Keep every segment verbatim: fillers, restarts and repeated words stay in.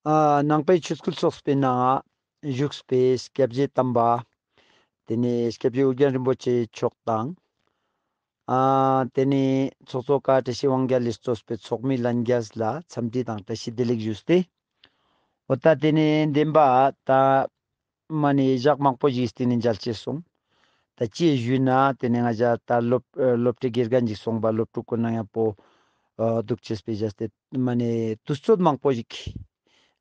ཨ་ནང་པའི་ཆོས་སྐུལ་ཚོགས་པའི་ནང་ང་བཞུགས་པའི་སྐྱབས་རྗེ་དམ་པ། དེ་ནས་སྐྱབས་རྗེ་ཨོ་རྒྱན་རིན་པོ་ཆེ་མཆོག་དང་། ཨ་དེ་ནས་ཚོགས་གཙོ་ཀ་བཀྲ་ཤིས་དབང་རྒྱལ་ལས་གཙོས་པའི་ཚོགས་མི་ལྷན་རྒྱས་ལ་འཚམས་འདྲི་དང་བཀྲ་ཤིས་བདེ་ལེགས་ཞུས་ཏེ། འོ་ད་དེ་ནས་བདེན་པ་ད་མ་ནེ་ཞག་མང་པོ་ཞིག་སྟེང་ནས་མཇལ་ཅེས་སོང་། ད་ཅི་ཞུས་ན་དེ་ནས་ང་ཞ་ད་སློབ་ཨ་སློབ་གྲྭའི་དགེ་རྒན་ཞིག་སོང་པ་སློབ་ཕྲུག་གུན་ནང་ཡང་པོ་ཨ་འདུག་ཅེས་པའི་བྱས་ཏེ་མ་ནེ་དུས་ཚོད་མང་པོ་ཞིག་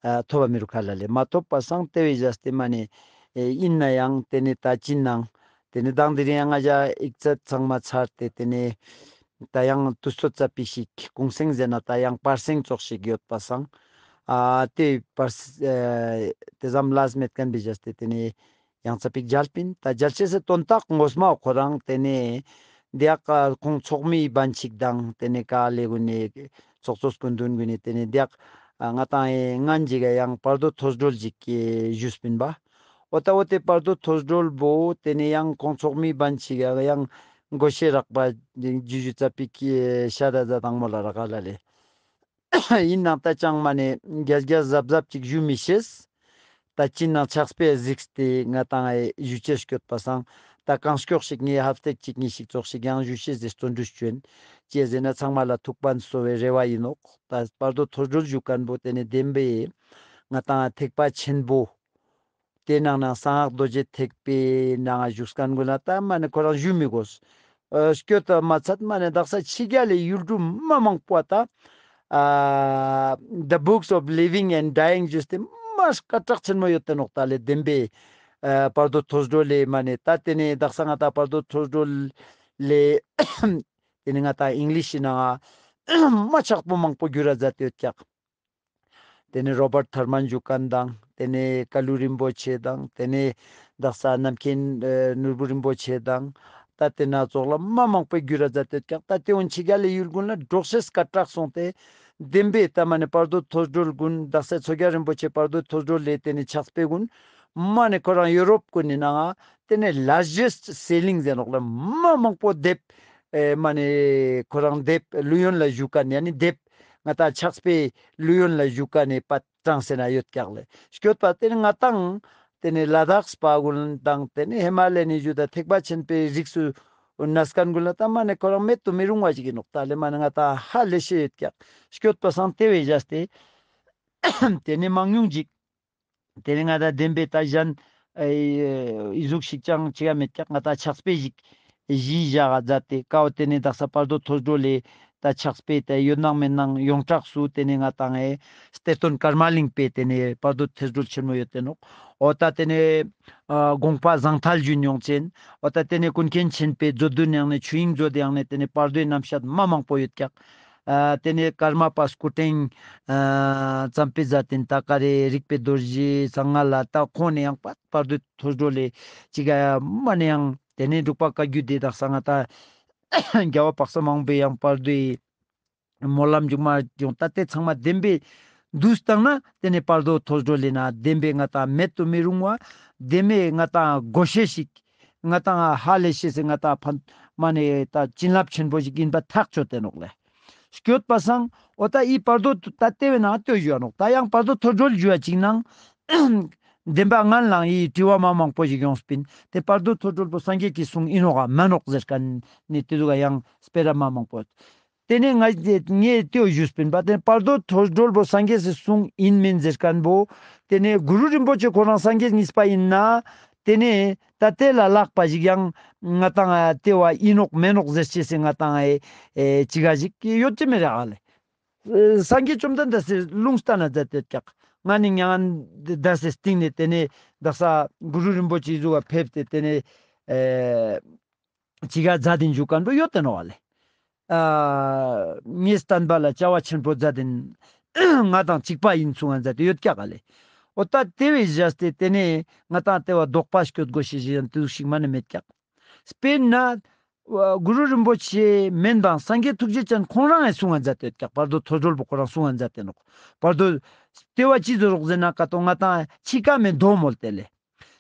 ཨ་ཐོབ་པ་མི་རུག་ཁ་ལ་ལེ། མ་ཐོབ་པ་སང་དེ་བའི་བྱས་ཏེ་མ་ནེ་ཨེ་ཡིན་ན་ཡང་དེ་ནས་ད་ཅི་ནང་དེ་ནས་དང་དེ་རིང་ཡང་ང་ཞ་ཡིག་ཚད་ཚང་མ་ཚར་ཏེ་དེ་ནས་ད་ཡང་དུས་ཚོད་ཙ་པིག་ཞིག་གུང་སེང་ཟེར་ན་ད་ཡང་བར་སེང་ཙོགས་ཤིག་ཡོད་པ་སང་ཨ་དེ་བར་ཨེ་དེ་ཙམ་ལས་མེད་མཁན་པའི་བྱས་ཏེ་དེ་ནས་ཡང་ཙ་པིག་མཇལ་པིན། ད་མཇལ་ཅེས་སི་དོན་དག་ངོ་མ་ཁོ་རང་དེ་ནས་དེ་ཡག་ཁོང་ཚོགས་མི་བན་ཅིག་དང་དེ་ནས་ཀ་ལེ་གུན་ནས་ཚོགས་གཙོ་སྐུ་མདུན་གུན་ནས་དེ་ནས་དེ་ཡག་ང་དང་ཨེ་ངན་ཅིག་ག་ཡང་བར་དོ་ཐོས་གྲོལ་ཅིག་ཞུས་པིན་པ། འོ་ད་འོ་དེ་བར་དོ་ཐོས་གྲོལ་བོ་དེ་ནས་ཡང་ཁོང་ཚོགས་མི་བན་ཅིག་ག་ཡང་མགོ་ཤེས་རག་པ་ཇུ་ཇུ་ཙ་པིག་ཤ་ད་ཛ་དང་མོ་ལ་རག་ག་ལ་ལེ། ཡིན་ནང་ད་ཅང་མ་ནེ་རྒྱས་རྒྱས་གཟབ་གཟབ་ཅིག་ཞུ་མི་ཤེས། ད་ཅི་ནང་ཕྱག་དཔེ་གཟིགས་ཏེ་ང་དང་ཨེ་ཞུ་ཅེས་སྐྱོད་པ་སང་ད་གང་སྐྱོགས་ཤིག་ངས་ཧབ་སྟེགས་ཅིག་གཉིས་ཤིག་ཙོགས་ཤིག་ཡང་ཞུ་ཤེས་ཟེར་བརྩོན་འགྲུས་ཅོ་ཨིན། ཅི་ཟེར་ན་ཚང་མ་ལ་ཐུགས་ཕན་གསོ་བའི་རེ་བ་ཡིན་ནོག། ད་བར་དོ་ཐོས་གྲོལ་ཞུ་མཁན་པོ་དེ་ནས་བདེན་པའི་ང་དང་ཐེག་པ་ཆེན་པོ་དེ་ནང་ན་གསང་སྔགས་རྡོ་རྗེ་ཐེག་པའི་ནང་བཞུགས་མཁན་གུན་ལ་ད་མ་ནེ་ཁོ་རང་ཞུ་མི་དགོས། ཨ་སྐྱོད་ད་མ་ཚད་མ་ནེ་དག་ས་ཕྱི་རྒྱལ་ལས་ཡུལ་གྲུ་མ་མང་པོ་ད་ཨ་The Books of Living and Dying ཞུས་ཏེ་མ་སྐད་གྲགས་ཆེན་མོ་ཡོད་དེ་ནོག་ད་ལེ། བདེན་པའི་ཨ་བར་དོ་ཐོས་གྲོལ་ལེ་མ་ནེ་ད་དེ་ནས་དག་ས་ང་དང་བར་དོ་ཐོས་གྲོལ་ལེ་དེ་ནས་ང་དང་ཨིང་ལིཤ་ནང་མ་ཆག་པོ་མང་པོ་བསྒྱུར་ར་མཛད་དེ་ཡོད་ཀྱག། དེ་ནས་རོ་བརྟ་ཐར་མན་ཞུ་མཁན་དང་དེ་ནས་ཀ་ལུ་རིན་པོ་ཆེ་དང་དེ་ནས་དག་ས་རྣམ་མཁྱེན་ཨ་ནོར་བུ་རིན་པོ་ཆེ་དང་ད་དེ་ན་ཙོགས་ལ་མ་མང་པོས་བསྒྱུར་ར་མཛད་དེ་ཡོད་ཀྱག། ད་དེ་འོན་ཕྱི་རྒྱལ་ལས་ཡུལ་གུན་ལ་འབྲོག་ཤེས་སྐད་གྲགས་སོང་སྟེ་བདེན་པའི་ད་མ་ནེ་བར་དོ་ཐོས་གྲོལ་གུན་དག་ས་མཚོ་རྒྱལ་རིན་པོ་ཆེ་བར་དོ་ཐོས་གྲོལ་ལེ་དེ་ནས་ཕྱག་དཔེ་གུན་མ་ནེ་ཁོ་རང་ཡོ་རོབ་གུན་ནི་ནང་ང་དེ་ནས་largest selling ཟེར་ནོག་ལེ། མ་མང་པོ་དེབ་ཨེ་མ་ནེ་ཁོ་རང་དེབ་ལུས་ཡོན་ལ་ཞུ་མཁན་ཡ་ནི་དེབ་ང་དང་ཕྱག་དཔེ་ལུས་ཡོན་ལ་ཞུ་མཁན་ནི་པ་གྲངས་ཟེར་ན་ཡོད་ཀྱག་ལེ། སྐྱོད་པ་དེ་ནས་ང་དང་དེ་ནས་ལ་དྭགས་པ་གུན་དང་དེ་ནས་ཧི་མ་ལ་ཡའི་ཞུ་ད་ཐེག་པ་ཆེན་པོའི་རིགས་སུ་གནས་མཁན་གུན་ལ་ད་མ་ནེ་ཁོ་རང་མེད་དུ་མི་རུང་བ་ཞིག་ཡིན་ནོག་ད་ལེ། མ་ནེ་ང་དང་ཧ་ལས་ཤེས་ཡོད་ཀྱག། སྐྱོད་པ་སང་དེ་བའི་བྱས་ཏེ་དེ་ནས་མང་ཉུང་ཅིག་དེ་ནས་ང་དང་བདེན་པའི་ད་གཞན་ཨེ་ཨི་ཟུག་ཞིག་ཅང་ཅི་ཡ་མེད་ཀྱག། ང་དང་ཕྱག་དཔེ་ཞིག་གཞི་བཞག་ག་མཛད་དེ་ཀའོ་དེ་ནས་དག་ས་བར་དོ་ཐོས་གྲོལ་ལེ་ད་ཕྱག་དཔེ་དེ་ཡོད་ནང་མེད་ནང་ཡོངས་གྲགས་སུ་དེ་ནས་ང་དང་ཨེ་གཏེར་སྟོན་ཀརྨ་གླིང་པའི་དེ་ནས་བར་དོ་ཐོས་གྲོལ་ཆེན་མོ་ཡོད་དེ་ནོག། འོ་ད་དེ་ནས་ཨ་དགོངས་པ་ཟང་ཐལ་ཞུ་མྱོང་ཅན། འོ་ད་དེ་ནས་ཀུན་མཁྱེན་ཆེན་པོའི་མཛོད་བདུན་ཡང་ནས་ཆོས་དབྱིངས་མཛོད་ཡང་ནས་དེ་ནས་བར་དོའི་རྣམ་བཤད་མ་མང་པོ་ཡོད་ཀྱག། ཨ་དེ་ནས་ཀརྨ་པ་སྐུ་ཕྲེང་ཨ་བརྩམས་པའི་མཛད་དེ་ད་ག་རེ་རིག་པའི་རྡོ་རྗེ་ཟང་ངེ་ལ་ད་ཁོང་ནས་ཡང་པ་བར་དོའི་ཐོས་གྲོལ་ལེ་ཅིག་ག་མ་ནེ་ཡང་དེ་ནས་འབྲུག་པ་བཀའ་བརྒྱུད་དེ་དག་ས་ང་དང་རྒྱལ་བ་དཔག་བསམ་དབང་པོའི་ཡང་བར་དོའི་སྨོན་ལམ་མཇུག་མ་ཡོང་ད་དེ་ཚང་མ་བདེན་པའི་འདུག་སྟངས་ན་དེ་ནས་བར་དོ་ཐོས་གྲོལ་ལེ་ན་བདེན་པའི་ང་དང་མེད་དུ་མི་རུང་བ་བདེན་པའི་ང་དང་དགོས་ཤེས་ཤིག་ང་དང་ཧ་ལས་ཤེས་སི་ང་དང་ཕན་མ་ནེ་ད་བྱིན་རླབས་ཆེན་པོ་ཞིག་ཡིན་པ་ཐག་ཆོད་དེ་ནོག་ལེ། སྐྱོད་པ་སང་འོ་ད་ཨི་བར་དོ་ད་དེ་བས་ན་ལྟོས་ཞུ་བ་ནོག། ད་ཡང་བར་དོ་ཐོས་གྲོལ་ཞུ་བ་ཅིག་ནང་བདེན་པ་ངན་ལང་ཨི་དྲི་བ་མ་མང་པོ་ཞིག་ཡོངས་པིན། དེ་བར་དོ་ཐོས་གྲོལ་པོ་སངས་རྒྱས་ཀྱི་གསུང་ཨིན་ནོག་ག་མན་ནོག་ཟེར་མཁན་ནི་དེ་ཟུག་ག་ཡང་སྤེ་ར་མ་མང་པོ། དེ་ནས་ང་ངས་ལྟོས་ཞུས་པིན་པ་དེ་བར་དོ་ཐོས་གྲོལ་པོ་སངས་རྒྱས་སི་གསུང་ཨིན་མིན་ཟེར་མཁན་པོ། དེ་ནས་གུ་རུ་རིན་པོ་ཆེ་ཁོ་རང་སངས་རྒྱས་གཉིས་པ་ཡིན་ན། དེ་ནས་ད་དེ་ལ་ལྷག་པ་ཞིག་ཡང་ང་དང་ཨ་དེ་བ་ཨིན་ནོག་མེན་ནོག་ཟེར་ཅེས་སི་ང་དང་ཨེ་ཨེ་ཅི་ག་ཞིག་ཡོད་ཅི་མེད་རེ་ཨ་ལེ། ཨེ་སངས་རྒྱས་བཅོམ་ལྡན་འདས་སི་ལུང་བསྟན་ན་མཛད་དེ་ཀྱག། ང་ནི་མྱ་ངན་འདས་སི་སྟེང་ནས་དེ་ནས་དག་ས་གུ་རུ་རིན་པོ་ཆེ་ཟུག་ག་ཕེབས་ཏེ་དེ་ནས་ཨེ་ཅི་ག་མཛད་དེ་འཇུག་མཁན་པོ་ཡོད་དེ་ནོག་ཨ་ལེ། ཨ་ངའི་བསྟན་པ་ལ་བྱ་བ་ཆེན་པོ་མཛད་དེ་ང་དང་གཅིག་པ་ཡིན་གསུང་ང་མཛད་དེ་ཡོད་ཀྱག་ཨ་ལེ། འོ་ད་དེ་བས་བཞག་སྟེ་དེ་ནས་ང་དང་དེ་བ་དོགས་པ་སྐྱོད་དགོས་ཤེས་ཞིག་ཡང་དེ་ཟུག་ཞིག་མ་ནེ་མེད་ཀྱག། དཔེར་ན་གུ་རུ་རིན་པོ་ཆེ་མེན་པའང་སངས་རྒྱས་ཐུགས་རྗེ་ཅན་ཁོང་རང་ཡང་གསུང་ང་མཛད་དེ་ཡོད་ཀྱག། བར་དོ་ཐོས་གྲོལ་པོ་ཁོ་རང་གསུང་ང་མཛད་དེ་ནོག། བར་དོ་དེ་བ་ཅི་ཟེར་རོག་ཟེར་ན་ཀ་ཏོ་ང་དང་འཆི་ཁ་མེད་མདོ་མོལ་ཏེ་ལེ།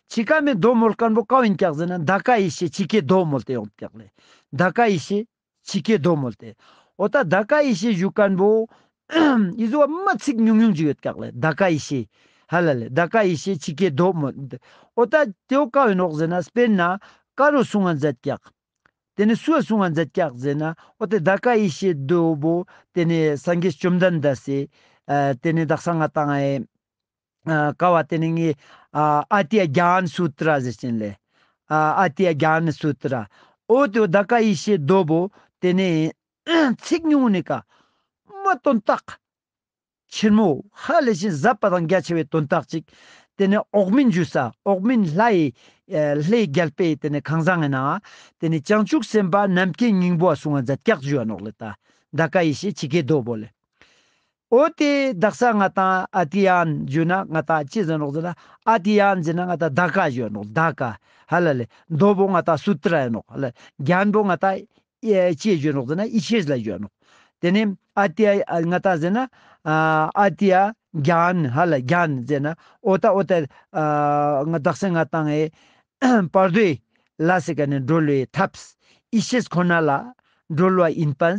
འཆི་ཁ་མེད་མདོ་མོལ་མཁན་པོ་ཀ་བ་ཡིན་ཀྱག་ཟེར་ན་འདའ་ཀ་ཡེ་ཤེས་འཆི་ཁའི་མདོ་མོལ་ཏེ་ཡོང་ཀྱག་ལེ། འདའ་ཀ་ཡེ་ཤེས་འཆི་ཁའི་མདོ་མོལ་ཏེ། འོ་ད་འདའ་ཀ་ཡེ་ཤེས་ཞུ་མཁན་པོ་ ཨི་ཟུག་མ་ཚིག་ཉུང་ཉུང་ཅིག་ཡོད་ཀྱག་ལེ། ད་ཀ་ཡེ་ཤེས། ཧ་ལ་ལེ། ད་ཀ་ཡེ་ཤེས་ཕྱི་སྐྱེས་རྡོ་མོལ། འོ་ད་དེའོ་ཀ་བོ་ནོག་ཟེར་ན་དཔེར་ན་ཀ་རུ་གསུང་ང་མཛད་ཀྱག། དེ་ནེ་སུའ་གསུང་ང་མཛད་ཀྱག་ཟེར་ན་འོ་དེ་ད་ཀ་ཡེ་ཤེས་རྡོ་བོ་དེ་ནེ་སངས་རྒྱས་བཅོམ་ལྡན་འདས་སི་ཨ་དེ་ནེ་དག་ས་ང་ཏང་ཨེ་ཨ་ཀ་བོ་དེ་ནེ་ངའི་ཨ་ཨ་ཏི་ཡ་གྱཱན་སུ་ཏྲ་ཟེར་ཅན་ལེ། ཨ་ཨ་ཏི་ཡ་གྱཱན་སུ་ཏྲ། འོ་དེ་ད་ཀ་ཡེ་ཤེས་རྡོ་བོ་དེ་ནེ་ཚིག་ཉུང་ངུན་ནི་ཀ་མ་དོན་དག་ཆེན་མོ་ཧ་ལས་ཤིང་ཟབ་པ་དང་རྒྱ་ཆེ་བའི་དོན་དག་ཅིག། དེ་ནེ་འོག་མིན་ཞུ་ས་འོག་མིན་ལྷའི་ཨེ་ལྷའི་རྒྱལ་པོའི་དེ་ནེ་ཁང་བཟང་ངི་ནང་དེ་ནེ་བྱང་ཆུབ་སེམས་དཔའ་རྣམ་མཁྱེན་སྙིང་པོ་གསུང་ང་མཛད་ཀྱག་ཞུ་བ་ནོག་ལེ། ད་ད་ཀ་ཡེ་ཤེས་ཕྱི་སྐྱེས་རྡོ་བོ་ལེ། འོ་དེ་དག་ས་ང་ཏང་ཨ་ཏི་ཡན་ཞུ་ན་ང་ཏང་ཅི་ཟེར་ནོག་ཟེར་ན་ཨ་ཏི་ཡན་ཟེར་ན་ང་ཏང་ད་ཀ་ཞུ་བ་ནོག། ད་ཀ་ཧ་ལ་ལེ། རྡོ་བོ་ང་ཏང་སུ་ཏྲ་ཡ་ནོག་ཧ་ལ། གྱཱན་བོ་ང་ཏང་ཨེ་ཅི་ཞུ་ནོག་ཟེར་ན་ཡེ་ཤེས་ལ་ཞུ་ནོག། དེ་ནེ་ཨ་ཏི་ཡ་ང་ཏང་ཟེར་ན་ཨ་ཨ་ཏི་ཡ་གྱཱན་ཧ་ལ་གྱཱན་ཟེར་ན་འོ་ད་འོ་ད་ཨ་ང་དག་ས་ང་ཏང་ཨེ་བར་དོའི་ལས་སི་ཀ་ནེ་གྲོལ་བའི་ཐབས་ཡེ་ཤེས་ཁོ་ན་ལ་གྲོལ་བ་ཡིན་པ་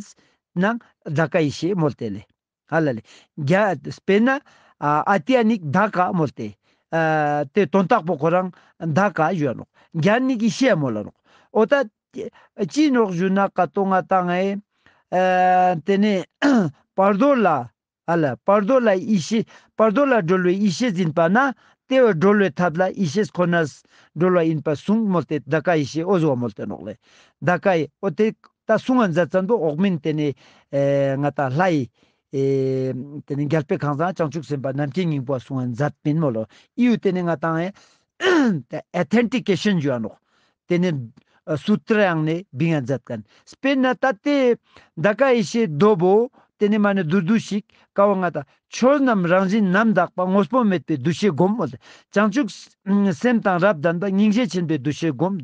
ནང་ད་ཀ་ཡེ་ཤེས་མོལ་ཏེ་ལེ། ཧ་ལ་ལེ། གྱ་དཔེར་ན་ཨ་ཨ་ཏི་ཡ་ནི་ད་ཀ་མོལ་ཏེ། ཨ་དེ་དོན་དག་པོ་ཁོ་རང་ད་ཀ་ཞུ་བ་ནོག། གྱཱན་ནི་ཡེ་ཤེས་མོལ་ལ་ནོག། འོ་ད་ཅི་ནོག་ཞུ་ན་ཀ་ཏོ་ང་ཏང་ཨེ་ཨ་དེ་ནེ་བར་དོ་ལ་ཨ་ལ་བར་དོ་ལ་ཡེ་ཤེས་བར་དོ་ལ་གྲོལ་བའི་ཡེ་ཤེས་ཡིན་པ་ན་དེ་བོ་གྲོལ་བའི་ཐབས་ལ་ཡེ་ཤེས་ཁོ་ན་གྲོལ་བ་ཡིན་པ་གསུངས་མོལ་ཏེ་ད་ཀ་ཡེ་ཤེས་འོ་ཟུག་མོལ་ཏེ་ནོག་ལེ། ད་ཀ་ཡེ་འོ་དེ་ད་གསུང་ང་མཛད་ཙམ་པོ་འོག་མིན་དེ་ནེ་ཨེ་ང་ཏང་ལྷའི་ཨེ་དེ་ནེ་རྒྱལ་པོའི་ཁང་བཟང་བྱང་ཆུབ་སེམས་དཔའ་རྣམ་མཁྱེན་སྙིང་པོ་གསུང་ང་མཛད་པིན་མོལ་ལོ། ཨི་ཡུ་དེ་ནེ་ང་ཏང་ཨེ་ཨོ་ཐེན་ཊི་ཀེ་ཤན་ཞུ་བ་ནོག། དེ་ནེ་ཨ་སུ་ཏྲ་ཡང་ནེ་བིང་ང་མཛད་མཁན། དཔེར་ན་ད་དེ་ད་ཀ་ཡེ་ཤེས་རྡོ་བོ་དེ་ནེ་མ་ནེ་དུར་དུ་ཞིག་ཀ་བོ་ང་ཏང་ཆོས་རྣམས་རང་བཞིན་རྣམ་དག་པ། དངོས་པོ་མེད་པའི་འདུ་ཤེས་བསྒོམ་མོལ་ཏེ། བྱང་ཆུབ་སེམས་དང་རབ་ལྡན་པ། སྙིང་རྗེ་ཆེན་པོའི་འདུ་ཤེས་བསྒོམ།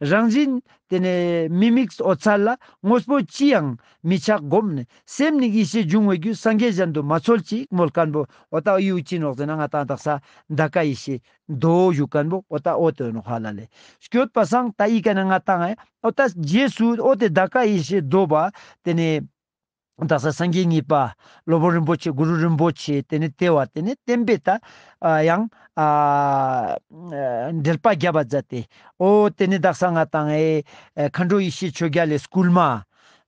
རང་བཞིན་དེ་ནེ་མི་དམིགས་འོད་གསལ་ལ། དངོས་པོ་ཅི་ཡང་མི་ཆགས་བསྒོམ་ནས། སེམས་ནི་ཡེ་ཤེས་འབྱུང་བའི་རྒྱུ། སངས་རྒྱས་གཞན་དུ་མ་འཚོལ་ཅིག་མོལ་མཁན་བོ་འོ་ད་ཡུ་ཅི་ནོག་ཟེར་ན་ང་ཏང་དག་ས་ད་ཀ་ཡེ་ཤེས་རྡོ་ཞུ་མཁན་བོ་འོ་ད་འོ་དེ་ནོག་ཧ་ལ་ལེ། སྐྱོད་པ་སང་ད་ཨི་ཀ་ནེ་ང་ཏང་ཨེ་འོ་ད་རྗེས་སུ་འོ་དེ་ད་ཀ་ཡེ་ཤེས་རྡོ་བོ་དེ་ནེ་དག་ས་སངས་རྒྱས་གཉིས་པ་སློབ་དཔོན་རིན་པོ་ཆེ་གུ་རུ་རིན་པོ་ཆེ་དེ་ནེ་དེ་བོ་དེ་ནེ་བསྟན་པའི་ད་ཨ་ཡང་ཨ་འགྲེལ་པ་བརྒྱབ་པ་མཛད་དེ། འོ་དེ་ནེ་དག་ས་ང་ཏང་ཨེ་མཁའ་འགྲོ་ཡེ་ཤེས་ཆོས་རྒྱལ་ལེ་སྐུལ་མ་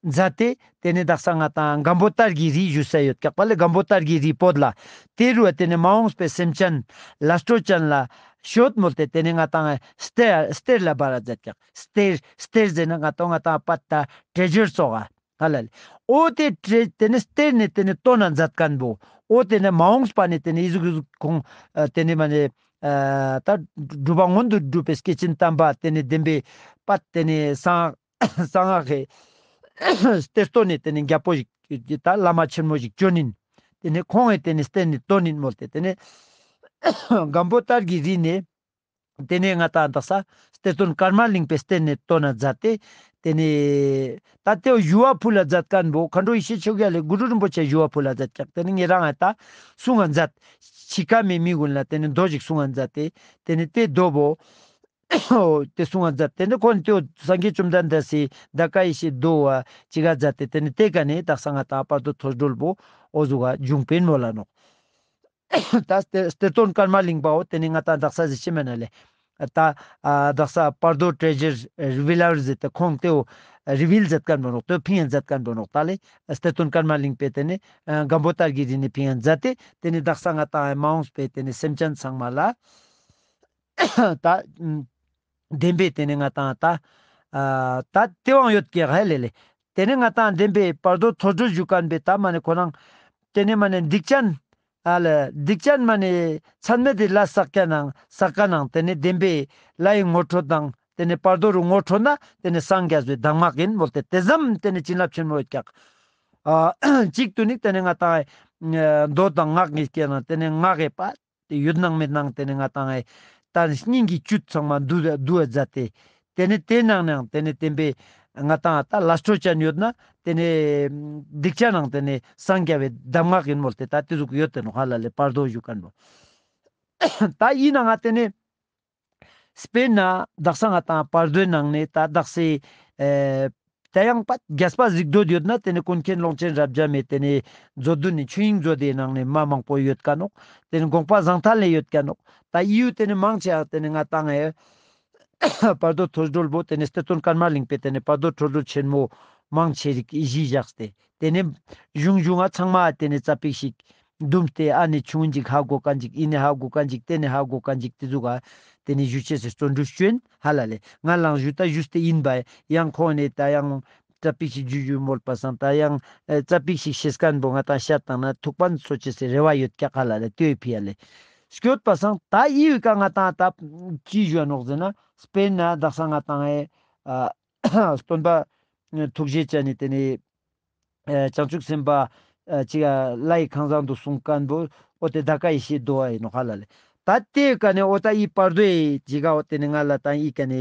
མཛད་དེ། དེ་ནེ་དག་ས་ང་ཏང་སྒམ་པོ་ཏར་གྱི་རི་ཞུ་ས་ཡོད་ཀྱག་པ་ལེ། སྒམ་པོ་ཏར་གྱི་རི་བོད་ལ། དེ་རུ་བ་དེ་ནེ་མ་འོངས་པའི་སེམས་ཅན་ལ་སྤྲོ་ཅན་ལ་ཤོད་མོལ་ཏེ་དེ་ནེ་ང་ཏང་གཏེར་གཏེར་ལ་སྦ་ར་མཛད་ཀྱག། གཏེར་གཏེར་ཟེར་ན་ང་ཏང་ང་ཏང་པད་ད་ཊྲེ་ཇར་ཙོགས་ཧ་ལ་ལེ། འོ་དེ་ཊྲེ་དེ་ནེ་གཏེར་ནེ་དེ་ནེ་བཏོན་ན་མཛད་མཁན་བོ། འོ་དེ་ནེ་མ་འོངས་པ་ནེ་དེ་ནེ་ཨི་ཟུག་ཨི་ཟུག་ཁོང་ཨ་དེ་ནེ་མ་ནེ་ཨ་ད་གྲུབ་པ་མངོན་དུ་གྲུབ་པའི་སྐྱེས་ཆེན་དམ་པ་དེ་ནེ་བདེན་པའི་པད་དེ་ནེ་གསང་གསང་སྔགས་ཀྱི་གཏེར་སྟོན་ནི་དེ་ནེ་རྒྱལ་པོ་ཞིག་ད་བླ་མ་ཆེན་མོ་ཞིག་བྱོན་ཡིན། དེ་ནེ་ཁོང་ངི་དེ་ནེ་གཏེར་ནེ་བཏོན་ཡིན་མོལ་ཏེ་དེ་ནེ་སྒམ་པོ་ཏར་གྱི་རི་ནེ་དེ་ནེ་ང་ཏང་དག་ས་གཏེར་སྟོན་ཀརྨ་གླིང་པའི་གཏེར་ནེ་བཏོན་ན་མཛད་དེ། དེ་ནེ་ད་དེ་བོ་ཞུ་བ་ཕུལ་ལ་མཛད་མཁན་བོ་མཁའ་འགྲོ་ཡེ་ཤེས་ཆོས་རྒྱལ་ལེ་གུ་རུ་རིན་པོ་ཆེ་ཞུ་བ་ཕུལ་ལ་མཛད་ཀྱག། དེ་ནེ་ངེད་རང་ང་ད་གསུང་ང་མཛད། འཆི་ཁ་མེད་མི་ཀུན་ལ་དེ་ནེ་མདོ་ཞིག་གསུང་ང་མཛད་དེ། དེ་ནེ་དེ་མདོ་བོ་དེ་གསུང་ང་མཛད། དེ་ནེ་ཁོང་དེ་སངས་རྒྱས་བཅོམ་ལྡན་འདས་སི་ད་ཀ་ཡེ་ཤེས་རྡོ་བོ་ཅི་ག་མཛད་དེ། དེ་ནེ་དེ་ཀ་ནེ་དག་ས་ང་ཏང་བར་དོ་ཐོས་གྲོལ་བོ་འོ་ཟུག་ག་བྱུང་པིན་མོལ་ལ་ནོག། ད་གཏེར་གཏེར་སྟོན་ཀརྨ་གླིང་པའོ་དེ་ནེ་ང་ཏང་དག་ས་ཟེར་ཤེས་མེད་ན་ལེ། ད་ཨ་དག་ས་བར་དོ་ཊྲེ་ཇར་རི་བི་ལར་ཟེར་ཏེ་ཁོང་དེ་བོ་རི་བིལ་མཛད་མཁན་བོ་ནོག། དེ་བོ་ཕིང་ཡང་མཛད་མཁན་བོ་ནོག། ད་ལེ་གཏེར་སྟོན་ཀརྨ་གླིང་པའི་དེ་ནེ་ཨ་སྒམ་པོ་ཏར་གྱི་རི་ནེ་ཕིང་ཡང་མཛད་དེ། དེ་ནེ་དག་ས་ང་ཏང་མ་འོངས་པའི་དེ་ནེ་སེམས་ཅན་ཚང་མ་ལ་ད་བདེན་པའི་དེ་ནེ་ང་ཏང་ད་ཨ་ད་དེ་བོ་ཡོད་ཀྱག་ཧ་ལ་ལེ། དེ་ནེ་ང་ཏང་བདེན་པའི་བར་དོ་ཐོས་གྲོལ་ཞུ་མཁན་བོའི་ད་མ་ནེ་ཁོ་རང་དེ་ནེ་མ་ནེ་སྡིག་ཅན་ཨ་ལ་སྡིག་ཅན་མ་ནེ་མཚམས་མེད་དེ་ལས་བསགས་ཀྱག་ནང་བསགས་ཀྱག་ནང་དེ་ནེ་བདེན་པའི་ལྷའི་ངོ་སྤྲོད་དང་དེ་ནེ་བར་དོ་རུ་ངོ་སྤྲོད་ན་དེ་ནེ་སངས་རྒྱས་པའི་གདམས་ངག་ཡིན་མོལ་ཏེ་དེ་ཙམ་དེ་ནེ་བྱིན་རླབས་ཆེན་མོ་ཡོད་ཀྱག། ཨ་གཅིག་ཏུ་ནི་དེ་ནེ་ང་ཏང་མདོ་དང་སྔགས་གཉིས་ཀྱི་ནང་དེ་ནེ་སྔགས་ཀྱི་པ་དེ་ཡོད་ནང་མེད་ནང་དེ་ནེ་ང་ཏང་ད་སྙིང་གི་བཅུད་ཚང་མ་བསྡུ་བསྡུ་བ་མཛད་དེ། དེ་ནེ་དེ་ནང་ནང་དེ་ནེ་བདེན་པའི་ང་ཏང་ད་ལས་འཕྲོ་ཅན་ཡོད་ན་དེ་ནེ་སྡིག་ཅན་ནང་དེ་ནེ་སངས་རྒྱས་པའི་གདམས་ངག་ཡིན་མོལ་ཏེ་ད་དེ་ཟུག་ཡོད་དེ་ནོག་ཧ་ལ་ལེ། བར་དོ་ཞུ་མཁན་བོ་ད་ཡིན་ན་ང་དེ་ནེ་དཔེར་ན་དག་ས་ང་ཏང་བར་དོའི་ནང་ནེ་ད་དག་སའི་ཨེ་ ད་ཡང་པ་རྒྱས་པ་གཟིགས་འདོད་ཡོད་ན་ཏེ་ནེ་ཀུན་མཁྱེན་ཀློང་ཆེན་རབ་འབྱམས་མེ་ཏེ་ནེ་མཛོད་བདུན་ནི་ཆོས་དབྱིངས་མཛོད་དེའི་ནང་ནེ་མ་མང་པོ་ཡོད་ཀ་ནོག། ཏེ་ནེ་དགོངས་པ་བཟང་ཐལ་ལེ་ཡོད་ཀ་ནོག། ད་ཡིའུ་ཏེ་ནེ་མང་ཆེ་ཡང་ཏེ་ནེ་ང་ཏང་ཨེ་བར་དོ་ཐོས་གྲོལ་བོ་ཏེ་ནེ་གཏེར་སྟོན་ཀརྨ་གླིང་པའི་ཏེ་ནེ་བར་དོ་ཐོས་གྲོལ་ཆེན་མོ་མང་ཆེ་རིགས་གཞི་བཞག་སྟེ་ཏེ་ནེ་གཞུང་གཞུང་ང་ཚང་མ་ཏེ་ནེ་ཙ་པིག་ཞིག་བསྡུམས་ཏེ་ཨ་ནེ་ཆུང་ངུན་ཅིག་ཧ་གོ་ཁན་ཅིག་ཨི་ནེ་ཧ་གོ་ཁན་ཅིག་ཏེ་ནེ་ཧ་གོ་ཁན་ཅིག་ཏེ་ཟུག་ག་ཏེ་ནེ་ཞུ་ཅེས་སི་བརྩོན་འགྲུས་ཅོ་ཨིན་ཧ་ལ་ལེ། ང་ལའང་ཞུ་ད་ཞུས་ཏེ་ཨིན་པ་ཡང་ཁོང་ནེ་ད་ཡང་ཙ་པིག་ཞིག་ཞུ་ཞུ་མོལ་པ་སང་ད་ཡང་ཨེ་ཙ་པིག་ཞིག་ཤེས་ཁན་བོ་ང་ཏང་ཤད་ཏང་ན་ཐུགས་ཕན་སོ་ཅེས་སི་རེ་བ་ཡོད་ཀྱག་ཧ་ལ་ལེ། ཏེའི་ཕི་ཡ་ལེ། སྐྱོད་པ་སང་ད་ཡི་བི་ཀ་ང་ཏང་ད་ཅི་ཞུ་ནོག་ཟེར་ན་སྤེར་ན་དག་ས་ང་ཏང་ཨེ་ཨ་སྟོན་པ་ཐུགས་རྗེ་ཅན་ནི་ཏེ་ནེ་ཨེ་བྱང་ཆུབ་སེམས་དཔའ་ཨེ་ཅིག་ལྷ་ཡི་ཁང་བཟང་དུ་གསུངས་ཁན་བོ་འོ་ཏེ་ད་ཀ་ཡེ་ཤེས་མདོ་བ་ཨིན་ནོག་ཧ་ལ་ལེ། ད་ཏེ་ཀ་ནེ་འོ་ད་ཡི་བར་དོའི་ཅིག་ག་འོ་ཏེ་ནེ་ང་ལ་ད་ཡི་ཀ་ནེ་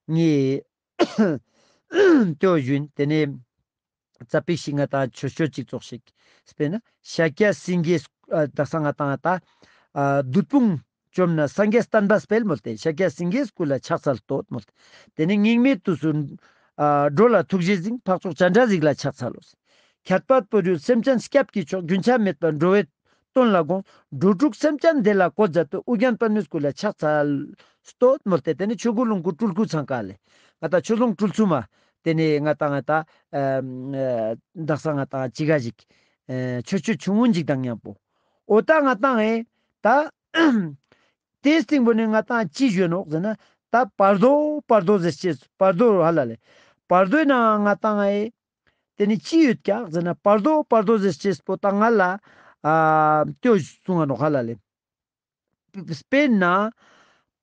ངའི་ཏེའོ་ཞུན་ཏེ་ནེ་ཙ་པིག་ཞིག་ང་ཏང་ཆོས་ཆོས་ཅིག་ཙོགས་ཤིག་སྤེར་ན་ཤཱཀྱ་སེང་གེ་ཨ་དག་ས་ང་ཏང་ད་ཨ་བདུད་དཔུང་བཅོམ་ན་སངས་རྒྱས་བསྟན་པ་སྤེལ་མོལ་ཏེ་ཤཱཀྱ་སེང་གེའི་སྐུ་ལ་ཕྱག་འཚལ་བསྟོད་མོལ་ཏེ་ཏེ་ནེ་སྙིགས་མའི་དུས་སུ་ཨ་འགྲོ་ལ་ཐུགས་རྗེས་འཛིན་འཕགས་མཆོག་སྤྱན་རས་གཟིགས་ལ་ཕྱག་འཚལ་ལོ། ཁྱད་པར་བོད་ཡུལ་སེམས་ཅན་སྐྱབས་ཀྱི་མཆོག་རྒྱུན་ཆད་མེད་པར་འགྲོ་བའི་དོན་ལ་དགོངས། འགྲོ་དྲུག་སེམས་ཅན་བདེ་ལ་བཀོད་མཛད་དུ། ཨོ་རྒྱན་པདྨའི་སྐུ་ལ་ཕྱག་འཚལ་བསྟོད་མོལ་ཏེ་ཏེ་ནེ་ཆོས་སྐུ་ལོངས་སྐུ་སྤྲུལ་སྐུ་ཚང་ཀ་ལེ། ང་ཏང་ཆོས་ལོངས་སྤྲུལ་གསུམ་མ་ཏེ་ནེ་ང་ཏང་ང་ཏང་ཨ་དག་ས་ང་ཏང་ཅི་ག་ཞིག་ཨ་ཆོས་སྤྱོད་ཆུང་ངུན་ཅིག་དང་མཉམ་པོ་འོ་ད་ང་ཏང་ཨེ་ད་ཏེའི་སྟེང་པོ་ནེ་ང་ཏང་ཅི་ཞུ་ནོག་ཟེར་ན་ད་བར་དོ་བར་དོ་ཟེར་ཅེས་བར་དོ་ཧ་ལ་ལེ། བར་དོའི་ནང་ང་ཏང་ཨེ་ཏེ་ནེ་ཅི་ཡོད་ཀྱག་ཟེར་ན་བར་དོ་བར་དོ་ཟེར་ཅེས་པོ་ད་ང་ལ་ཨ་ཏེའོ་གསུང་ང་ནོག་ཧ་ལ་ལེ། སྤེར་ན་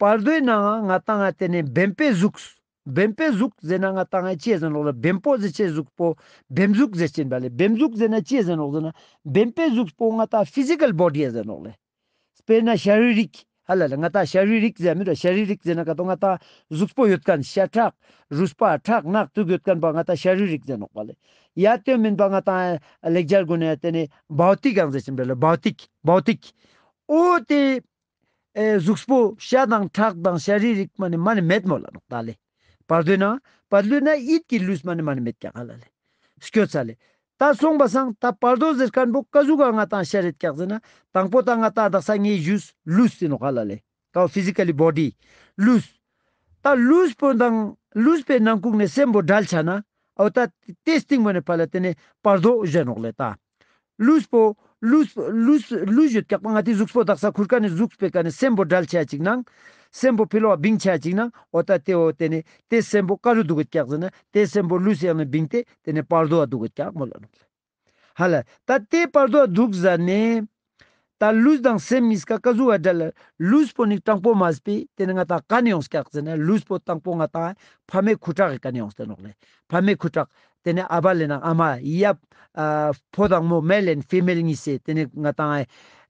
བར་དོའི་ནང་ང་ཏང་ང་ཏེ་ནེ་བེམ་པོའི་གཟུགས། བེམ་པོའི་གཟུགས་ཟེར་ན་ང་ཏང་ང་ཅི་ཟེར་ནོག་ལེ། བེམ་པོ་ཟེར་ཅེས་གཟུགས་པོ་བེམ་གཟུགས་ཟེར་ཅེན་པ་ལེ། བེམ་གཟུགས་ཟེར་ན་ཅི་ཟེར་ནོག་ཟེར་ན་བེམ་པོའི་གཟུགས་པོ་ང་ཏང་ཕི་ཟི་ཀལ་བོ་ཌི་ཟེར་ནོག་ལེ། སྤེར་ན་ཤ་རི་རིག་ཧ་ལ་ལེ། ང་ཏང་ཤ་རི་རིག་ཟེར་མི་ར་ཤ་རི་རིག་ཟེར་ན་ཀ་ཏོ་ང་ཏང་གཟུགས་པོ་ཡོད་ཁན་ཤ་ཁྲག་རུས་པ་ཁྲག་ནག་ཏུ་ཡོད་ཁན་པ་ང་ཏང་ཤ་རི་རིག་ཟེར་ནོག་པ་ལེ། ཡ་ཏེ་མེན་པ་ང་ཏང་ལེགས་སྦྱར་གུན་ནེ་ཏེ་ནེ་བྷའོ་ཏིག་ཡང་ཟེར་ཅེན་པ་ལེ། བྷའོ་ཏིག་བྷའོ་ཏིག་འོ་ཏེ་ཨེ་གཟུགས་པོ་ཤ་དང་ཁྲག་དང་ཤ་རི་རིག་མ་ནེ་མ་ནེ་མེད་མོལ་ལ་ནོག་ད་ལེ། བར་དོའི་ནང་བར་དོའི་ནང་ཡིད་ཀྱི་ལུས་མ་ནེ་མ་ནེ་མེད་ཀྱག་ཧ་ལ་ལེ། སྐྱོད་ཚ་ལེ། ད་སོང་པ་སང་ད་བར་དོ་ཟེར་ཁན་པོ་ཀ་ཟུག་ག་ང་ཏང་ཤ་རེད་ཀྱག་ཟེར་ན་དང་པོ་ད་ང་ཏང་དག་ས་ངའི་ཞུས་ལུས་ཟེར་ནོག་ཧ་ལ་ལེ། ཀའོ་ཕི་ཟི་ཀ་ལི་བོ་ཌི་ལུས། ད་ལུས་པོ་དང་ལུས་པའི་ནང་ཁུག་ནེ་སེམས་པོ་བྲལ་ཆ་ན་འོ་ད་ཏེ་སྟིང་མ་ནེ་ཕ་ལ་ཏེ་ནེ་བར་དོ་ཟེར་ནོག་ལེ་ད། ལུས་པོ་ལུས་ལུས་ལུས་ཡོད་ཀྱག་པ་ང་ཏི་གཟུགས་པོ་དག་ས་ཁུར་ཀ་ནེ་གཟུགས་པོའི་ཀ་ནེ་སེམས་པོ་བྲལ་ཆ་ཅིག་ནང་སེམས་པོ་ཕི་ལོག་བིང་ཆ་ཅིག་ནང་འོ་ད་ཏེ་འོ་ཏེ་ནེ་ཏེ་སེམས་པོ་ཀ་རུ་དུག་གི་ཀྱག་ཟེར་ན་ཏེ་སེམས་པོ་ལུས་ཡང་ནེ་བིང་སྟེ་ཏེ་ནེ་བར་དོ་བ་དུག་གི་ཀྱག་མོལ་ལ་ནོག་ལེ། ཧ་ལ་ད་ཏེ་བར་དོ་བ་དུག་ཟ་ནེ་ད་ལུས་དང་སེམས་གཉིས་ཀ་ཀ་ཟུག་བ་བྲལ་ལ་ལུས་པོ་ནི་དྲང་པོ་མ་སྤེ་ཏེ་ནེ་ང་ཏང་ཀ་ནེ་ཡོངས་ཀྱག་ཟེར་ན་ལུས་པོ་དང་པོ་ང་ཏང་ཕ་མའི་ཁུ་ཁྲག་གི་ཀ་ནེ་ཡོངས་ཏེ་ནོག་ལེ། ཕ་མའི་ཁུ་ཁྲག་ཏེ་ནེ་ཨ་བ་ལེ་ན་ཨ་མ་ཡབ་ཨ་ཕོ་དང་མོ་མེལ་ཨེན་ཕི་མེལ་གཉིས་སེ་ཏེ་ནེ་ང་ཏང་ཨེ་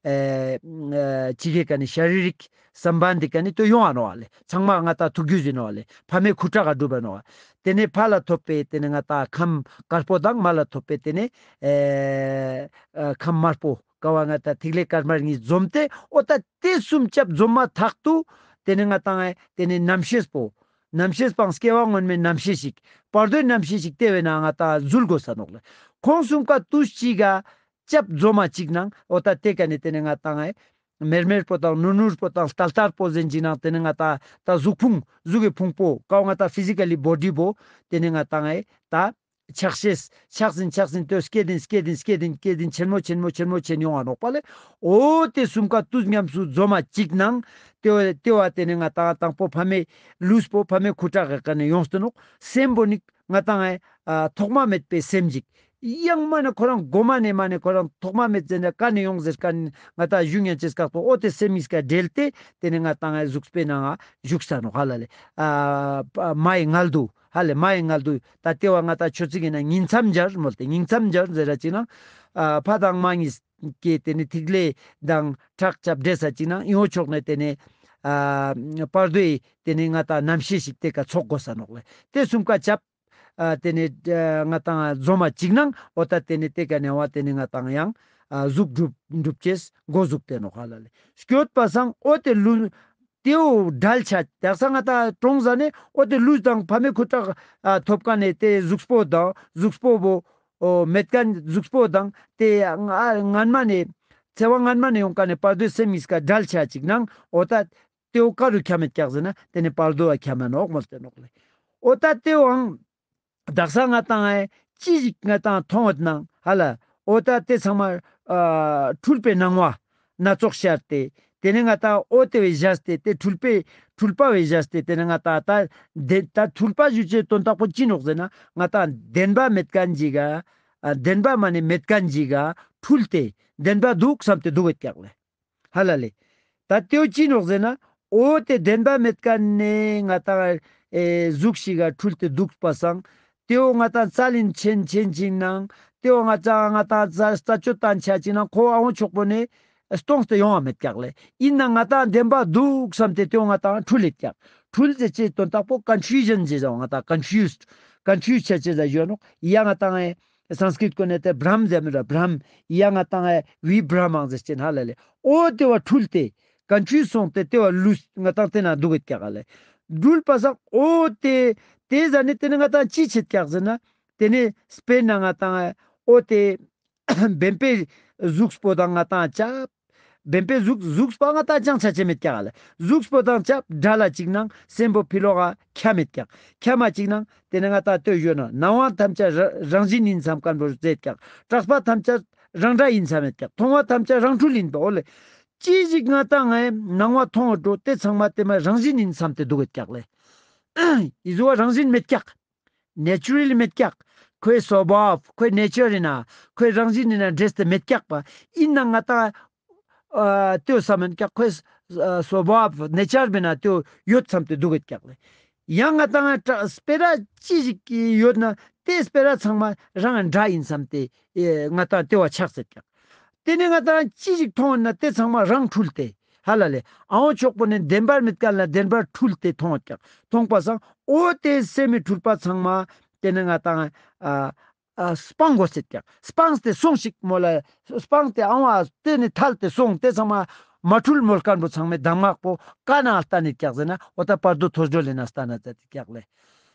ཨེ་ཅི་གེ་ཀ་ནེ་ཤ་རི་རིག་སམ་བན་དི་ཀ་ནེ་ཏོ་ཡོང་ང་ནོག་ལེ། ཚང་མ་ང་ཏང་ཐུག་རྒྱུ་ཟེར་ནོག་ལེ། ཕ་མའི་ཁུ་ཁྲག་ག་གྲུབ་པ་ནོག། ཏེ་ནེ་ཕ་ལ་ཐོབ་པའི་ཏེ་ནེ་ང་ཏང་ཁམས་དཀར་པོ་དང་མ་ལ་ཐོབ་པའི་ཏེ་ནེ་ཨེ་ཨ་ཁམས་དམར་པོ་ཀ་བ་ང་ཏང་ཐིག་ལེ་དཀར་དམར་གཉིས་འཛོམས་ཏེ་འོ་ད་ཏེ་གསུམ་ཆབ་འཛོམས་མ་ཐག་ཏུ་ཏེ་ནེ་ང་ཏང་ཨེ་ཏེ་ནེ་རྣམ་ཤེས་པོ་རྣམ་ཤེས་པའང་སྐྱེ་བ་སྔོན་མའི་རྣམ་ཤེས་ཤིག་བར་དོའི་རྣམ་ཤེས་ཤིག་ཏེ་བས་ན་ང་ཏང་འཛུལ་དགོས་ས་ནོག་ལེ། ཁོང་གསུམ་ཀ་ཏུས་གཅིག་ག་ཆབ་འཛོམས་མ་གཅིག་ནང་འོ་ད་ཏེ་ཀ་ནེ་ཏེ་ནེ་ང་ཏང་ཨེ་མེར་མེར་པོ་དང་ནུར་ནུར་པོ་དང་ལྟར་ལྟར་པོ་ཟེར་ཅིག་ནང་ཏེ་ནེ་ང་ཏང་ད་གཟུགས་ཕུང་གཟུགས་ཀྱི་ཕུང་པོ་ཀའོ་ང་ཏང་ཕི་ཟི་ཀ་ལི་བོ་ཌི་བོ་ཏེ་ནེ་ང་ཏང་ཨེ་ད་ཆགས་ཤེས་ཆགས་ཟིན་ཆགས་ཟིན་ཏོ་སྐྱེ་ལྡན་སྐྱེ་ལྡན་སྐྱེ་ལྡན་སྐྱེ་ལྡན་ཆེན་མོ་ཆེན་མོ་ཆེན་མོ་ཆེན་ཡོང་ང་ནོག་པ་ལེ། འོ་ཏེ་གསུམ་ཀ་ཏུས་མཉམ་སུ་འཛོམས་མ་གཅིག་ནང་ཏེ་བ་ཏེ་བ་ཏེ་ནེ་ང་ཏང་དང་པོ་ཕ་མའི་ལུས་པོ་ཕ་མའི་ཁུ་ཁྲག་གི་ཀ་ནེ་ཡོངས་ཏེ་ནོག། སེམས་པོ་ནི་ང་ཏང་ཨེ་ཨ་ཐོག་མ་མེད་པའི་སེམས་ཤིག་ཡང་མ་ནེ་ཁོ་རང་གོ་མ་ནེ་མ་ནེ་ཁོ་རང་ཐོག་མ་མེད་ཟེར་ན་ཀ་ནེ་ཡོང་ཟེར་ཀ་ནེ་ང་ཏང་ཞུ་ཉན་ཅེས་ཀ་ཏོ་འོ་ཏེ་སེམས་གཉིས་ཀ་འབྲེལ་ཏེ་ཏེ་ནེ་ང་ཏང་ཨེ་གཟུགས་པོའི་ནང་ང་ཞུགས་ས་ནོག་ཧ་ལ་ལེ། ཨ་མའི་མངལ་དུ་ཧ་ལེ་མའི་མངལ་དུ་ད་ཏེ་བ་ང་ཏང་ཆོས་ཚིག་གི་ནང་ཉིང་མཚམས་སྦྱར་མོལ་ཏེ་ཉིང་མཚམས་སྦྱར་ཟེར་ར་ཅིག་ནང་ཨ་ཕ་དང་མ་གཉིས་ཀྱི་ཏེ་ནེ་ཐིག་ལེ་དང་ཁྲག་ཆབ་འདྲེས་ས་ཅིག་ནང་ཡོ་ཕྱོགས་ནེ་ཏེ་ནེ་ཨ་བར་དོའི་ཏེ་ནེ་ང་ཏང་རྣམ་ཤེས་ཤིག་ཏེ་ཀ་ཚོགས་དགོས་ས་ནོག་ལེ། ཏེ་གསུམ་ཀ་ཆབ་ཨ་ཏེ་ནེ་ཨ་ང་ཏང་འཛོམས་མ་གཅིག་ནང་འོ་ད་ཏེ་ནེ་ཏེ་ཀ་ནེ་བ་ཏེ་ནེ་ང་ཏང་ཡང་ཨ་གཟུགས་གྲུབ་གྲུབ་ཅེས་འགོ་གཟུགས་ཏེ་ནོག་ཧ་ལ་ལེ། སྐྱོད་པ་སང་འོ་ཏེ་ལུས་ ཏེའོ་དགྲ་ལ་ཆ། དག་ས་ང་ཏང་གྲོངས་ཟ་ནེ་འོ་ཏེ་ལུས་དང་ཕ་མའི་ཁུ་ཁྲག་ཨ་ཐོབ་ཁན་ནི་ཏེ་གཟུགས་པོ་དང་གཟུགས་པོ་བོ་འོ་མེད་ཁན་གཟུགས་པོ་དང་ཏེ་ང་སྔན་མ་ནེ་འཚེ་བ་སྔན་མ་ནེ་ཡོང་ཁན་ནི་བར་དོའི་སེམས་ཉིས་ཀ་དགྲ་ལ་ཆ་ཅིག་ནང་འོ་ཏ་ཏེའོ་ཀ་རུ་ཁྱབ་མེད་ཀྱག་ཟེར་ན་ཏེ་ནེ་བར་དོ་བ་ཁྱབ་མ་ནོག་མོལ་ཏེ་ནོག་ལེ། འོ་ཏ་ཏེའོ་ཨང་དག་ས་ང་ཏང་ཨེ་ཅི་ཞིག་ང་ཏང་མཐོང་ཡོད་ནང་ཧ་ལ། འོ་ཏ་ཏེ་ཚང་མ་ཨ་འཁྲུལ་པའི་སྣང་བ་སྣ་ཚོགས་ཤར་ཏེ་ཏེ་ནེ་ང་ཏང་འོ་ཏེ་བོའི་བཞག་སྟེ་ཏེ་འཁྲུལ་པའི་འཁྲུལ་པ་བོའི་བཞག་སྟེ་ཏེ་ནེ་ང་ཏང་ཏ་དེ་ཏ་འཁྲུལ་པ་ཞུ་ཅེས་དོན་དག་པོ་ཅི་ནོག་ཟེར་ན་ང་ཏང་བདེན་པ་མེད་ཁན་ཞིག་ག་ཨ་བདེན་པ་མ་ནེ་མེད་ཁན་ཞིག་ག་འཁྲུལ་ཏེ་བདེན་པ་དུག་བསམ་སྟེ་དུག་ཡོད་ཀྱག་ལེ། ཧ་ལ་ལེ། ཏ་ཏེའོ་ཅི་ནོག་ཟེར་ན། འོ་ཏེ་བདེན་པ་མེད་ཁན་ནི་ང་ཏང་ཨེ་གཟུགས་ཤིག་ག་འཁྲུལ་ཏེ་དུག་པ་སང་། ཏེའོ་ང་ཏང་རྩ་ལིན་ཆེན་ཆེན་ཅིག་ནང་། ཏེའོ་ང་ཏང་ང་ཏང་རྩ་རྩ་ཆོད་ཏང་ཆ་ཅིག་ནང་ཁོ་ཨ་འོ་ཆོག་པོ་ནེ་སྟོངས་ཏེ་ཡོང་བ་མེད་ཀྱག་ལེ། ཨིན་ན་ང་ཏང་བདེན་པ་དུག་བསམ་སྟེ་ཏེའོ་ང་ཏང་འཁྲུལ་ལེད་ཀྱག་འཁྲུལ་ཟེར་ཅེས་དོན་དག་པོ་ཀོན་ཕིའུ་ཞན་ཟེར་ཟ་ང་ཏང་ཀོན་ཕིའུ་སི་ཀོན་ཕིའུ་སི་ཆ་ཅེས་ཟ་ཡོད་ནོག་ཡ་ང་ཏང་ཨེ། སཾསྐྲྀཏ་གོ་ནེ་ཏེ་བྷྲམ་ཟེར་མི་ར་བྷྲམ། ཡ་ང་ཏང་ཨེ་བི་བྷྲ་མ་ཟེར་ཅེན་ཧ་ལ་ལེ། འོ་ཏེ་བ་འཁྲུལ་ཏེ་ཀོན་ཕིའུ་སི་སོང་སྟེ་ཏེ་བ་ལུས་ང་ཏང་ཏེ་ན་དུག་གེད་ཀྱག་ལེ། འཁྲུལ་པ་སང་འོ་ཏེ་ཏེ་ཟ་ནེ་ཏེ་ནེ་ང་ཏང་ཅི་ཆེད་ཀྱག་ཟེར་ན། ཏེ་ནེ་སྤེར་ན་ང་ཏང་ཨེ་འོ་ཏེ་བེམ་པོའི་གཟུགས་པོ་དང་ང་ཏང་ཅབ། བེམ་པོའི་གཟུགས་གཟུགས་པོ་ང་ཏང་ཅང་ཆ་ཅེས་མེད་ཀྱག་ལེ། གཟུགས་པོ་དང་ཅབ་དགྲ་ལ་ཅིག་ནང་སེམས་པོ་ཕི་ལོག་ག་ཁྱབ་མེད་ཀྱག་ཁྱབ་མ་ཅིག་ནང་ཏེ་ནེ་ང་ཏང་ལྟོས་ཡོད་ན་སྣང་བ་ཐམས་ཅད་ར་རང་བཞིན་ཡིན་བསམ་ཁན་བོ་ཟེར་ཀྱག་གྲགས་པ་ཐམས་ཅད་རང་སྒྲ་ཡིན་བསམ་མེད་ཀྱག་མཐོང་བ་ཐམས་ཅད་རང་འཁྲུལ་ཡིན་པ་འོ་ལེ། ཅི་ཞིག་ང་ཏང་ངའི་སྣང་བ་མཐོང་བ་འགྲོ་ཏེ་ཚང་མ་ཏེ་མ་རང་བཞིན་ཡིན་བསམ་སྟེ་དུག་གེད་ཀྱག་ལེ། ཡི་ཟུ་བ་རང་བཞིན་མེད་ཀྱག་ནེ་ཅུ་རལ་མེད་ཀྱག་ཁོའི་སོ་བྷ་བ་ཁོའི་ནེ་ཅར་ཡིན་ན་ཁོའི་རང་བཞིན་ཡིན་ན་འདྲེས་ཏེ་མེད་ཀྱག་པ། ཨིན་ན་ང་ཏང་ཨ་ལྟོས་བསམ་མེད་ཀྱག་ཁོའི་ཨ་སོ་བྷ་བ་ནེ་ཅར་མེད་ན་ལྟོས་ཡོད་བསམ་སྟེ་དུག་གེད་ཀྱག་ལེ། ཡང་ང་ཏང་ཨ་སྤེ་ར་ཅི་ཞིག་ཡོད་ན་ཏེ་སྤེ་ར་ཚང་མ་རང་སྒྲ་ཡིན་བསམ་སྟེ་ཨེ་ང་ཏང་ལྟོས་བ་ཆགས་སེད་ཀྱག་ཏེ་ནེ་ང་ཏང་ཅི་ཞིག་མཐོང་ཡོད་ན་ཏེ་ཚང་མ་རང་འཁྲུལ་ཏེ། ཧ་ལ་ལེ། ཨ་འོ་ཆོག་པོ་ནེ་བདེན་པར་མེད་ཁན་ལ་བདེན་པར་འཁྲུལ་ཏེ་མཐོང་ཡོད་ཀྱག་མཐོང་པ་སང་འོ་ཏེ་སེམས་མི་འཁྲུལ་པ་ཚང་མ་ཏེ་ནེ་ང་ཏང་ཨ་ཨ་སྤང་དགོས་སེད་ཀྱག་སྤངས་ཏེ་སོང་ཞིག་མོལ་ལ། སྤངས་ཏེ་ཨ་འོ་ཏེ་ནེ་ཐལ་ཏེ་སོང་ཏེ་ཚང་མ་མ་འཁྲུལ་མོལ་ཁན་བོ་ཚང་མའི་གདམས་ངག་པོ་ཀ་ནེ་ལྟ་ནེད་ཀྱག་ཟེར་ན་འོ་ཏ་བར་དོ་ཐོས་གྲོལ་ལེ་ན་ལྟ་ན་ཛད་དེད་ཀྱག་ལེ།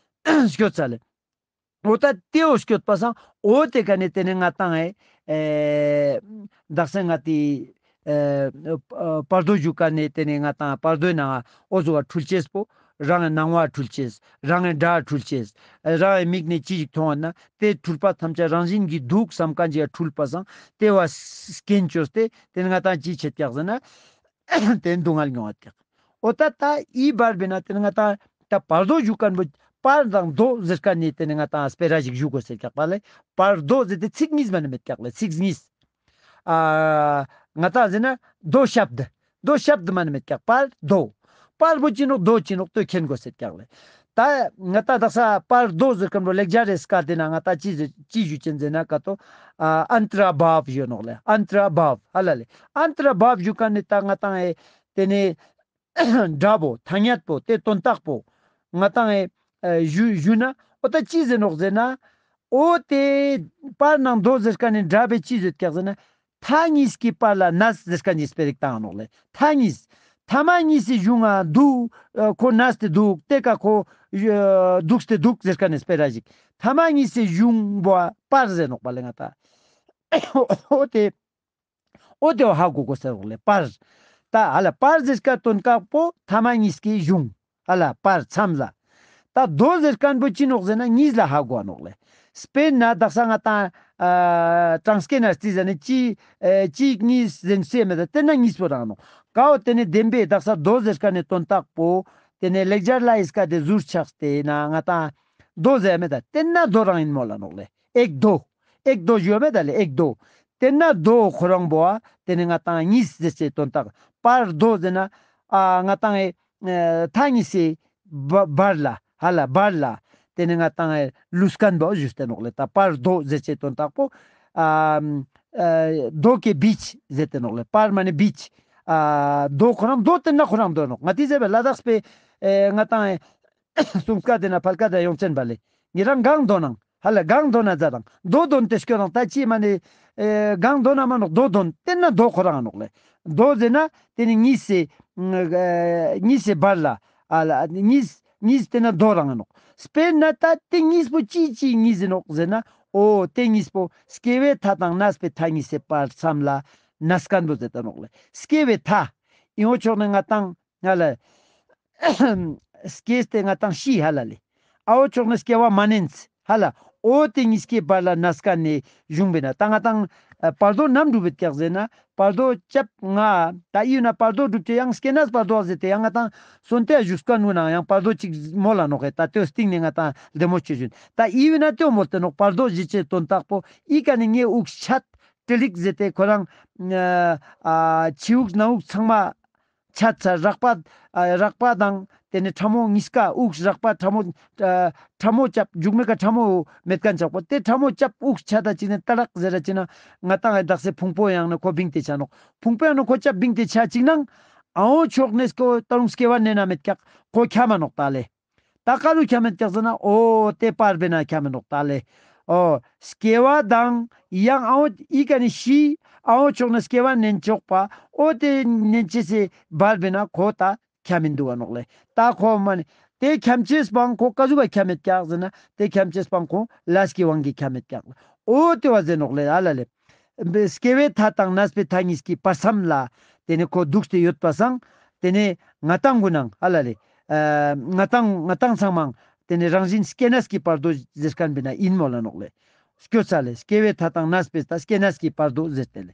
སྐྱོད་ཚ་ལེ། འོ་ཏ་ཏེའོ་སྐྱོད་པ་སང་འོ་ཏེ་ཀ་ནེ་ཏེ་ནེ་ང་ཏང་ཨེ་ཨེ་དག་ས་ང་ཏི་ཨེ་བར་དོ་ཞུ་ཀ་ནེ་ཏེ་ནེ་ང་ཏང་བར་དོའི་ནང་འོ་ཟུག་བ་འཁྲུལ་ཅེས་པོ་རང་ངི་སྣང་བ་འཁྲུལ་ཅེས་རང་ངི་སྒྲ་འཁྲུལ་ཅེས་རང་ངི་མིག་ནེ་ཅི་ཞིག་མཐོང་ཡོད་ན་ཏེ་འཁྲུལ་པ་ཐམས་ཅད་རང་བཞིན་གྱིས་དུག་བསམ་ཁན་ཅིག་འཁྲུལ་པ་སང་ཏེ་བ་སྐྱེན་ཅོས་ཏེ་ཏེ་ནེ་ང་ཏང་ཅི་ཆེད་ཀྱག་ཟེར་ན། ཏེ་སྡུག་བསྔལ་མྱོང་བ་ཀྱག་འོ་ཏ་ཏ་འི་བར་བེ་ན་ཏེ་ནེ་ང་ཏང་ཏ་བར་དོ་ཞུ་ཁན་བོ་བར་དང་དོ་ཟེར་ཁན་ནི་ཏེ་ནེ་ང་ཏང་སྤེ་ར་ཞིག་ཞུ་དགོས་སེད་ཀྱག་པ་ལེ། བར་དོ་ཟེར་ཏེ་ཚིག་གཉིས་མ་ནེ་མེད་ཀྱག་ལེ་ཚིག་གཉིས། ཨ་ང་ཏང་ཟེར་ན་དོ་ཤབྡ། དོ་ཤབྡ་མ་ནེ་མེད་ཀྱག་བར་དོ། བར་བོ་ཅི་ནོག་དོ་ཅི་ནོག་ལྟོས་མཁྱེན་དགོས་སེད་ཀྱག་ལེ། ཏ་ང་ཏང་དག་ས་བར་དོ་ཟེར་ཁན་བོ་ལེགས་སྦྱར་རི་སྐད་དེ་ན་ང་ཏང་ཅི་ཟེར་ཅི་ཞུ་ཅེན་ཟེར་ན་ཀ་ཏོ་ཨ་ཨན་ཏྲ་བྷཱབ་ཞུ་ནོག་ལེ། ཨན་ཏྲ་བྷཱབ་ཧ་ལ་ལེ། ཨན་ཏྲ་བྷཱབ་ཞུ་ཁན་ནི་ཏ་ང་ཏང་ཨེ་ཏེ་ནེ་སྒྲ་བོ་ཐ་སྙད་པོ་ཏེ་དོན་དག་པོ་ང་ཏང་ཨེ་ཨེ་ཞུ་ཞུ་ན་འོ་ཏ་ཅི་ཟེར་ནོག་ཟེར་ན་འོ་ཏེ་བར་ནང་དོ་ཟེར་ཁན་ནི་སྒྲ་བོའི་ཅི་ཟེར་ཀྱག་ཟེར་ན། ཐ་གཉིས་ཀྱི་བར་ལ་གནས་ཟེར་ཁན་ནི་སྤེ་ར་ཞིག་ཏང་ནོག་ལེ། ཐ་གཉིས། ཐ་མ་གཉིས་སི་གཞུང་ང་དུག་ཨ་ཁོ་གནས་ཏེ་དུག་ཏེ་ཀ་ཁོ་ཨ་དུག་སྟེ་དུག་ཟེར་ཁན་ནི་སྤེ་ར་ཞིག་ཐ་མ་གཉིས་སི་གཞུང་བོ་བར་ཟེར་ནོག་པ་ལེ་ང་ཏང་། འོ་ཏེ་འོ་ཏེ་བོ་ཧ་གོ་དགོས་ཟེར་ནོག་ལེ་བར། ཏ་ཧ་ལ་བར་ཟེར་ཀ་དོན་དག་པོ་ཐ་མ་གཉིས་ཀྱི་གཞུང་། ཧ་ལ་བར་མཚམས་ལ། ཏ་དོ་ཟེར་ཁན་བོ་ཅི་ནོག་ཟེར་ན་གཉིས་ལ་ཧ་གོ་ནོག་ལེ། སྤེར་ན་དག་ས་ང་ཏང་ཨ་གྲངས་ཀའི་ནང་རྩིས་ཟ་ནེ་ཅི་ཨེ་ཅི་གཉིས་ཟེར་ན་རྩིས་མེད་ད་ཏེ་ན་གཉིས་པོ་རང་ནོག་ཀ་བོ་ཏེ་ནེ་བདེན་པའི་དག་ས་དོ་ཟེར་ཁན་ནི་དོན་དག་པོ་ཏེ་ནེ་ལེགས་སྦྱར་ལ་ཨིས་ཀ་ཏེ་ཟུར་ཆགས་ཏེ་ན་ང་ཏང་དོ་ཟེར་མེད་ད་ཏེ་ན་དོ་རང་ཡིན་མོལ་ལ་ནོག་ལེ། ཨེག་དོ། ཨེག་དོ་ཞུ་བ་མེད་ད་ལེ་ཨེག་དོ། ཏེ་ན་དོ་ཁོ་རང་བོ་ཨ་ཏེ་ནེ་ང་ཏང་གཉིས་ཟེར་ཅེས་དོན་དག་བར་དོ་ཟེར་ན་ཨ་ང་ཏང་ཨེ་ཨེ་ཐ་གཉིས་སི་བ་བར་ལ་ཧ་ལ་བར་ལ་ཏེ་ནེ་ང་ཏང་ཨེ་ལུས་ཁན་བོ་ཞུས་ཏེ་ནོག་ལེ། ཏ་བར་དོ་ཟེར་ཅེས་དོན་དག་པོ་ཨ་ཨེ་དོ་ཀེ་བིཆ་ཟེར་ཏེ་ནོག་ལེ། བར་མ་ནེ་བིཆ་ཨ་དོ་ཁོ་རང་དོ་ཏེ་ན་ཁོ་རང་དོ་ནོག་ང་ཏི་ཟེར་བའི་ལ་དྭགས་པའི་ཨེ་ང་ཏང་ཨེ་སུམ་ཀ་ཏེ་ན་ཕལ་ཀ་ཏེ་ཡོང་ཅེན་པ་ལེ། ཉེ་རང་གང་དོ་ནང་ཧ་ལ་གང་དོ་ན་ཛ་དང་དོ་དོན་ཏེ་སྐྱོ་རང་ཏ་ཅི་མ་ནེ་ཨེ་གང་དོ་ན་མ་ནོག་དོ་དོན་ཏེ་ན་དོ་ཁོ་རང་ནོག་ལེ། དོ་ཟེར་ན་ཏེ་ནེ་གཉིས་སི་ གཉིས་སི་བར་ལ་ཨ་ལ་གཉིས་གཉིས་ཏེ་ན་དོ་རང་ཨིན་ནོག། སྤེར་ན་ཏ་ཏེ་གཉིས་པོ་ཅི་ཅི་གཉིས་ཨིན་ནོག་ཟེར་ན། འོ་ཏེ་གཉིས་པོ་སྐྱེ་བའི་མཐའ་དང་གནས་པའི་མཐའ་གཉིས་སི་བར་མཚམས་ལ་གནས་ཁན་བོ་ཟེར་ཏེ་ནོག་ལེ། སྐྱེ་བའི་མཐའ་ཨིན་འོ་ཕྱོགས་ནེ་ང་ཏང་ང་ལ་སྐྱེས་ཏེ་ང་ཏང་ཤི་ཧ་ལ་ལེ། ཨའོ་ཕྱོགས་ནེ་སྐྱེ་བ་མ་ནེན་ཧ་ལ། འོ་ཏེ་གཉིས་ཀའི་བར་ལ་གནས་ཁན་ནི་གཞུང་བེ་ན་ཏ་ང་ཏང་བར་དོ་ནམ་གྲུབ་བེད་ཀྱག་ཟེར་ན། བར་དོ་ཅབ་ང་ཏ་ཨིན་ན་བར་དོ་གྲུབ་ཅེས་ཡང་སྐྱེ་གནས་བར་དོ་ཟེར་ཏེ་ཡང་ང་ཏང་སོན་ཏེ་བཞུགས་ཁན་བོ་ནང་ཡང་བར་དོ་ཅིག་མོལ་ལ་ནོག་ཧེ། ཏ་ཏེའོ་སྟིང་ནེ་ང་ཏང་ལྡེ་མོ་ཅོ་ཞུན། ཏ་ཨིན་ན་ཏེའོ་མོལ་ཏེ་ནོག། བར་དོ་ཞུ་ཅེས་དོན་དག་པོ་ཨི་ཀ་ནེ་ངའི་དབུགས་ཆད་ཏྲི་ལིག་ཟེར་ཏེ་ཁོ་རང་ཨ་ཕྱི་དབུགས་ནང་དབུགས་ཚང་མ་ཆད་ཚར། རགས་པ་ཨ་རགས་པ་དང་ཏེ་ནེ་ཕྲ་མོ་གཉིས་ཀ་དབུགས་རགས་པ་ཕྲ་མོ་ཨ་ཕྲ་མོ་ཅབ་མཇུག་མེ་ཀ་ཕྲ་མོ་མེད་ཁན་ཆག་པོ་ཏེ་ཕྲ་མོ་ཅབ་དབུགས་ཆད་ད་ཅིག་ནེ་ཏ་རག་ཟེར་ར་ཅིག་ན་ང་ཏང་ཨེ་དག་སེ་ཕུང་པོ་ཡང་ན་ཁོ་བིང་སྟེ་ཆ་ནོག། ཕུང་པོ་ཡང་ན་ཁོ་ཅབ་བིང་སྟེ་ཆ་ཅིག་ནང་ཨའོ་ཕྱོགས་ནེ་ཁོ་ཏ་རུང་སྐྱེ་བ་ནེན་ན་མེད་ཀྱག། ཁོ་ཁྱམ་མ་ནོག་ཏ་ལེ། ཏ་ཀ་རུ་ཁྱམ་མེད་ཀྱག་ཟེར་ན་འོ་ཏེ་བར་བེ་ན་ཁྱམ་མེད་ནོག་ཏ་ལེ། འོ་སྐྱེ་བ་དང་ཡང་ཨའོ་ཨི་ཀ་ནེ་ཤི་ཨའོ་ཕྱོགས་ནེ་སྐྱེ་བ་ནེན་ཆོག་པ་འོ་ཏེ་ནེན་ཅེས་སི་བར་བེ་ན་ཁོ་ཏ་ཁྱམ་མེན་དུག་ག་ནོག་ལེ། ཏ་ཁོ་མ་ནེ་ཏེ་ཁྱམ་ཅེས་པའང་ཁོ་ཀ་ཟུག་ག་ཁྱམ་མེད་ཀྱག་ཟེར་ན་ཏེ་ཁྱམ་ཅེས་པའང་ཁོ་ལས་ཀྱི་དབང་གིས་ཁྱམ་མེད་ཀྱག། འོ་ཏེ་བ་ཟེར་ནོག་ལེ་ཨ་ལ་ལེ། སྐྱེ་བའི་མཐའ་དང་གནས་པའི་མཐའ་གཉིས་ཀྱི་བར་མཚམས་ལ་ཏེ་ནེ་ཁོ་དུག་སྟེ་ཡོད་པ་སང་ཏེ་ནེ་ང་ཏང་གུན་ནང་ཨ་ལ་ལེ་ཨ་ང་ཏང་ང་ཏང་ཚང་མའང་ཏེ་ནེ་རང་བཞིན་སྐྱེ་གནས་ཀྱི་བར་དོ་ཟེར་ཁན་བེ་ན་ཨིན་མོལ་ལ་ནོག་ལེ། སྐྱོ་ཚ་ལེ་སྐྱེ་བའི་མཐའ་དང་གནས་པའི་ཏ་སྐྱེ་གནས་ཀྱི་བར་དོ་ཟེར་ཏེ་ལེ།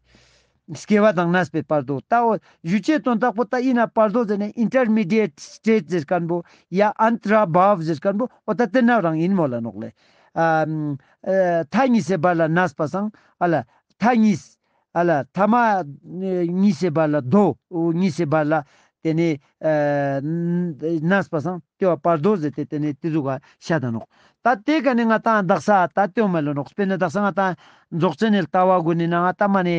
སྐྱེ་བ་དང་གནས་པའི་བར་དོ་ཏ་འོ་ཞུ་ཅེས་དོན་དག་པོ་ཏ་ཨིན་ན་བར་དོ་ཟེར་ན་ཨིན་ཊར་མི་ཌི་ཡེཊ་སི་ཊེཊ་ཟེར་ཁན་བོ་ཡ་ཨན་ཏྲ་བྷཱབ་ཟེར་ཁན་བོ་འོ་ཏ་ཏེ་ན་རང་ཨིན་མོལ་ལ་ནོག་ལེ། ཨ་མཐའ་གཉིས་སི་བར་ལ་གནས་པ་སང་ཨ་ལ་མཐའ་གཉིས་ཨ་ལ་མཐའ་མ་གཉིས་སི་བར་ལ་དོ་གཉིས་སི་བར་ལ་ཏེ་ནེ་ཨ་གནས་པ་སང་ཏེ་བ་བར་དོ་ཟེར་ཏེ་ཏེ་ནེ་ཏེ་ཟུག་ག་ཤད་ད་ནོག། ཏ་ཏེ་ཀ་ནེ་ང་ཏང་དག་ས་ཏ་ཏེའོ་མོལ་ལ་ནོག། སྤེར་ན་དག་ས་ང་ཏང་རྫོགས་ཆེན་ནི་ལྟ་བ་གུན་ནི་ནང་ང་ཏ་མ་ནེ་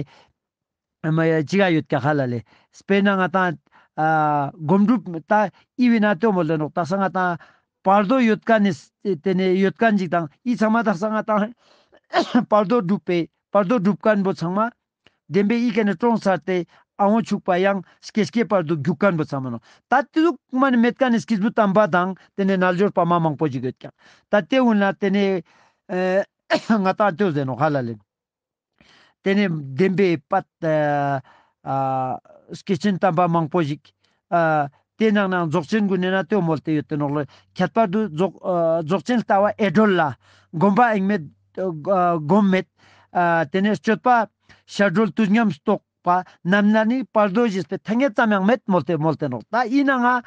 མ་ཡ་ཅི་ག་ཡོད་ཀྱག་ཧ་ལ་ལེ། སྤེར་ན་ང་ཏང་ཨ་སྒོམ་སྒྲུབ་ཏ་ཨི་བེ་ན་ཏེའོ་མོལ་ལ་ནོག། དག་ས་ང་ཏང་བར་དོ་ཡོད་ཁན་ནི་ཏེ་ནེ་ཡོད་ཁན་ཅིག་དང་ཨི་ཚང་མ་དག་ས་ང་ཏང་བར་དོ་སྒྲུབ་པའི་བར་དོ་སྒྲུབ་ཁན་བོ་ཚང་མ་བདེན་པའི་ཨི་ཀ་ནེ་གྲོངས་ཚར་ཏེ་ཨ་བོ་ཕྱུག་པ་ཡང་སྐྱེ་སྐྱེ་བར་དོ་རྒྱུག་ཁན་བོ་ཚང་མ་ནོག། ཏ་ཏེ་ཟུག་མ་ནེ་མེད་ཁན་ནི་སྐྱེས་བུ་དམ་པ་དང་ཏེ་ནེ་རྣལ་འབྱོར་པ་མ་མང་པོ་ཞིག་ཡོད་ཀྱག། ཏ་ཏེ་གུན་ལ་ཏེ་ནེ་ཨ་ང་ཏང་ཏེའོ་ཟེར་ནོག་ཧ་ལ་ལེ། ཏེ་ནེ་བདེན་པའི་པད་ཨ་ཨ་སྐྱེས་ཆེན་དམ་པ་མང་པོ་ཞིག་ཨ་ཏེ་ནང་ནང་རྫོགས་ཆེན་གུན་ནི་ན་ཏེའོ་མོལ་ཏེ་ཡོད་ཏེ་ནོག་ལེ། ཁྱད་པར་དུ་རྫོགས་ཨ་རྫོགས་ཆེན་ལྟ་བ་ཨེ་གྲོལ་ལ་སྒོམ་པ་ཨིན་མེད་ཨ་སྒོམ་མེད་ཨ་ཏེ་ནེ་སྤྱོད་པ་ཤར་གྲོལ་དུས་མཉམ་རྟོགས་པ་རྣམས་ལ་ནི་བར་དོ་ཞེས་པའི་ཐ་སྙད་ཙམ་ཡང་མེད་མོལ་ཏེ་མོལ་ཏེ་ནོག། ཏ་ཨིན་ནའང་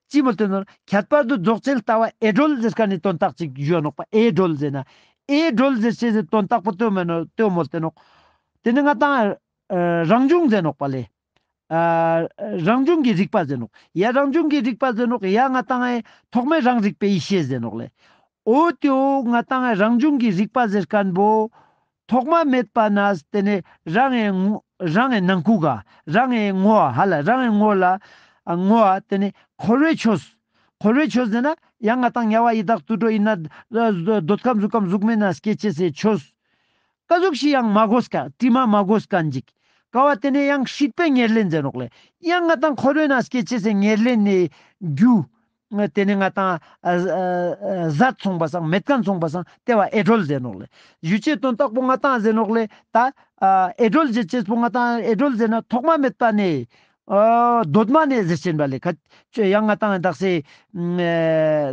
ཅི་མོལ་ཏེ་ནོག། ཁྱད་པར་དུ་རྫོགས་ཆེན་ལྟ་བ་ཨེ་གྲོལ་ཟེར་ཁན་ནི་དོན་དག་ཅིག་ཞུའ་ནོག་པ། ཨེ་གྲོལ་ཟེར་ན་ཨེ་གྲོལ་ཟེར་ཅེས་སི་དོན་དག་པོ་ཏེའོ་མེན་ནོག། ཏེའོ་མོལ་ཏེ་ནོག། ཏེ་ནེ་ང་ཏང་ཨ་རང་བྱུང་ཟེར་ནོག་པ་ལེ། ཨ་རང་བྱུང་གི་རིག་པ་ཟེར་ནོག། ཡ་རང་བྱུང་གི་རིག་པ་ཟེར་ནོག། ཡ་ང་ཏང་ཨེ་ཐོག་མེད་རང་རིག་པའི་ཡེ་ཤེས་ཟེར་ནོག་ལེ། འོ་ཏེའོ་ང་ཏང་ཨེ་རང་བྱུང་གི་རིག་པ་ཟེར་ཁན་བོ་ཐོག་མ་མེད་པ་ནེ་ཏེ་ནེ་རང་ངི་ངོ་རང་ངི་ནང་ཁུག་ག་རང་ངི་ངོ་བོ་ཧ་ལ་རང་ངི་ངོ་བོ་ལ་ཨ་ངོ་བོ་ཏེ་ནེ་འཁོར་བའི་ཆོས། འཁོར་བའི་ཆོས་ཟེར་ན་ཡང་ང་ཏང་དམྱལ་བ་ཡི་དྭགས་དུད་འགྲོ་ཨིན་ན་འདོད་ཁམས་གཟུགས་ཁམས་གཟུགས་མེད་ནེ་སྐྱེ་ཅེས་སི་ཆོས། ཀ་ཟུག་ཞིག་ཡང་མ་གོས་ཀ་དྲི་མ་མ་གོས་ཁན་ཅིག། ཀ་བོ་ཏེ་ནེ་ཡང་སྲིད་པའི་ཉེར་ལེན་ཟེར་ནོག་ལེ། ཡང་ང་ཏང་འཁོར་བའི་ནང་སྐྱེ་ཅེས་སི་ཉེར་ལེན་ནི་རྒྱུ། ཏེ་ནེ་ང་ཏང་ཨ་ཨ་ཟད་སོང་པ་སང་མེད་ཁན་སོང་པ་སང་ཏེ་བ་ཨེ་གྲོལ་ཟེར་ནོག་ལེ། ཞུ་ཅེས་དོན་དག་པོ་ང་ཏང་ཟེར་ནོག་ལེ། ཏ་ཨ་ཨེ་གྲོལ་ཟེར་ཅེས་པོ་ང་ཏང་ཨེ་གྲོལ་ཟེར་ན་ཐོག་མ་མེད་པ་ནེ་ཨ་གདོད་མ་ནེ་ཟེར་ཅེན་པ་ལེ། ཁ་ཡང་ང་ཏང་དག་ས་ཨེ་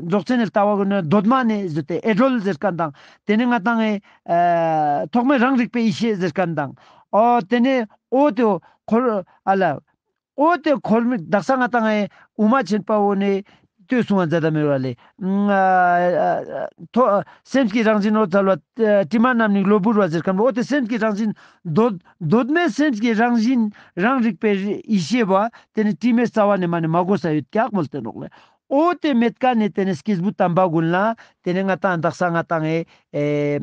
རྫོགས་ཆེན་ནི་ལྟ་བ་གུན་ནི་གདོད་མ་ནེ་ཟེར་ཏེ་ཨེ་གྲོལ་ཟེར་ཁན་དང་ཏེ་ནེ་ང་ཏང་ཨེ་ཐོག་མེད་རང་རིག་པའི་ཡེ་ཤེས་ཟེར་ཁན་དང་འོ་ཏེ་ནེ་འོ་ཏེ་འཁོར་ཨ་ལ་འོ་ཏེ་འཁོར་མི་དག་ས་ང་ཏང་ཨེ་དབུ་མ་ཆེན་པོ་བོ་ནེ་ལྟོས་སོང་བ་མཛད་ད་མེད་པ་ལེ། ཨ་ཐོ་སེམས་ཀྱི་རང་བཞིན་འོད་གསལ་བ། ཨ་དྲི་མ་རྣམས་ནི་གློ་བུར་བ་ཟེར་ཁན་བོ་འོ་ཏེ་སེམས་ཀྱི་རང་བཞིན་གདོད་གདོད་མའི་སེམས་ཀྱི་རང་བཞིན་རང་རིག་པའི་ཡེ་ཤེས་བོ་ཏེ་ནེ་དྲི་མའི་རྩ་བ་ནེ་མ་ནེ་མ་གོས་ས་ཡོད་ཀྱག་མོལ་ཏེ་ནོག་ལེ། འོ་ཏེ་མེད་ཁན་ནི་ཏེ་ནེ་སྐྱེས་བུ་དམ་པ་གུན་ལ་ཏེ་ནེ་ང་ཏང་དག་ས་ང་ཏང་ཨེ་ཨེ་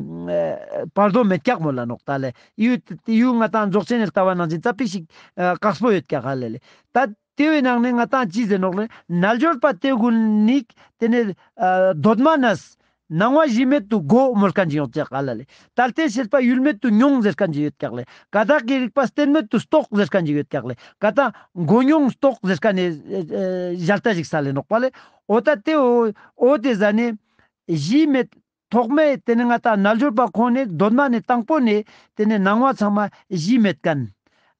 བར་དོ་མེད་ཀྱག་མོལ་ལ་ནོག་ཏ་ལེ། ཡུ་ཡུ་ང་ཏང་རྫོགས་ཆེན་ནི་ལྟ་བ་ནང་བཞིན་ཙ་པིག་ཞིག་ཨ་དཀགས་པོ་ཡོད་ཀྱག་ཧ་ལ་ལེ། ཏ་ཏེ་བོའི་ནང་ནེ་ང་ཏང་ཅི་ཟེར་ནོག་ལེ། རྣལ་འབྱོར་པ་ཏེ་གུན་ནི་ཏེ་ནེ་ཨ་གདོད་མ་ནེ་ སྣང་བ་གཞི་མེད་དུ་གོ་མོལ་མཁན་ཅིག་ཡོད་ཀྱག་ཨ་ལ་ལེ། ད་ལྟའི་ཤེས་པ་ཡུལ་མེད་དུ་མྱོང་ཟེར་མཁན་ཅིག་ཡོད་ཀྱག་ལེ། ཀ་དག་གི་རིག་པ་རྟེན་མེད་དུ་རྟོགས་ཟེར་མཁན་ཅིག་ཡོད་ཀྱག་ལེ། ཀ་ད་མགོ་མྱོང་རྟོགས་ཟེར་མཁན་ནི་ཨེ་ཨེ་ཞལ་ཏ་ཞིག་ས་ལེ་ནོག་པ་ལེ། འོ་ད་དེ་འོ་འོ་དེ་ཟ་ནེ་གཞི་མེད་ཐོག་མེད་དེ་ནེ་ང་ཏང་རྣལ་འབྱོར་པ་ཁོང་ནི་གདོད་མ་ནེ་དང་པོ་ནེ་དེ་ནེ་སྣང་བ་ཚང་མ་གཞི་མེད་མཁན།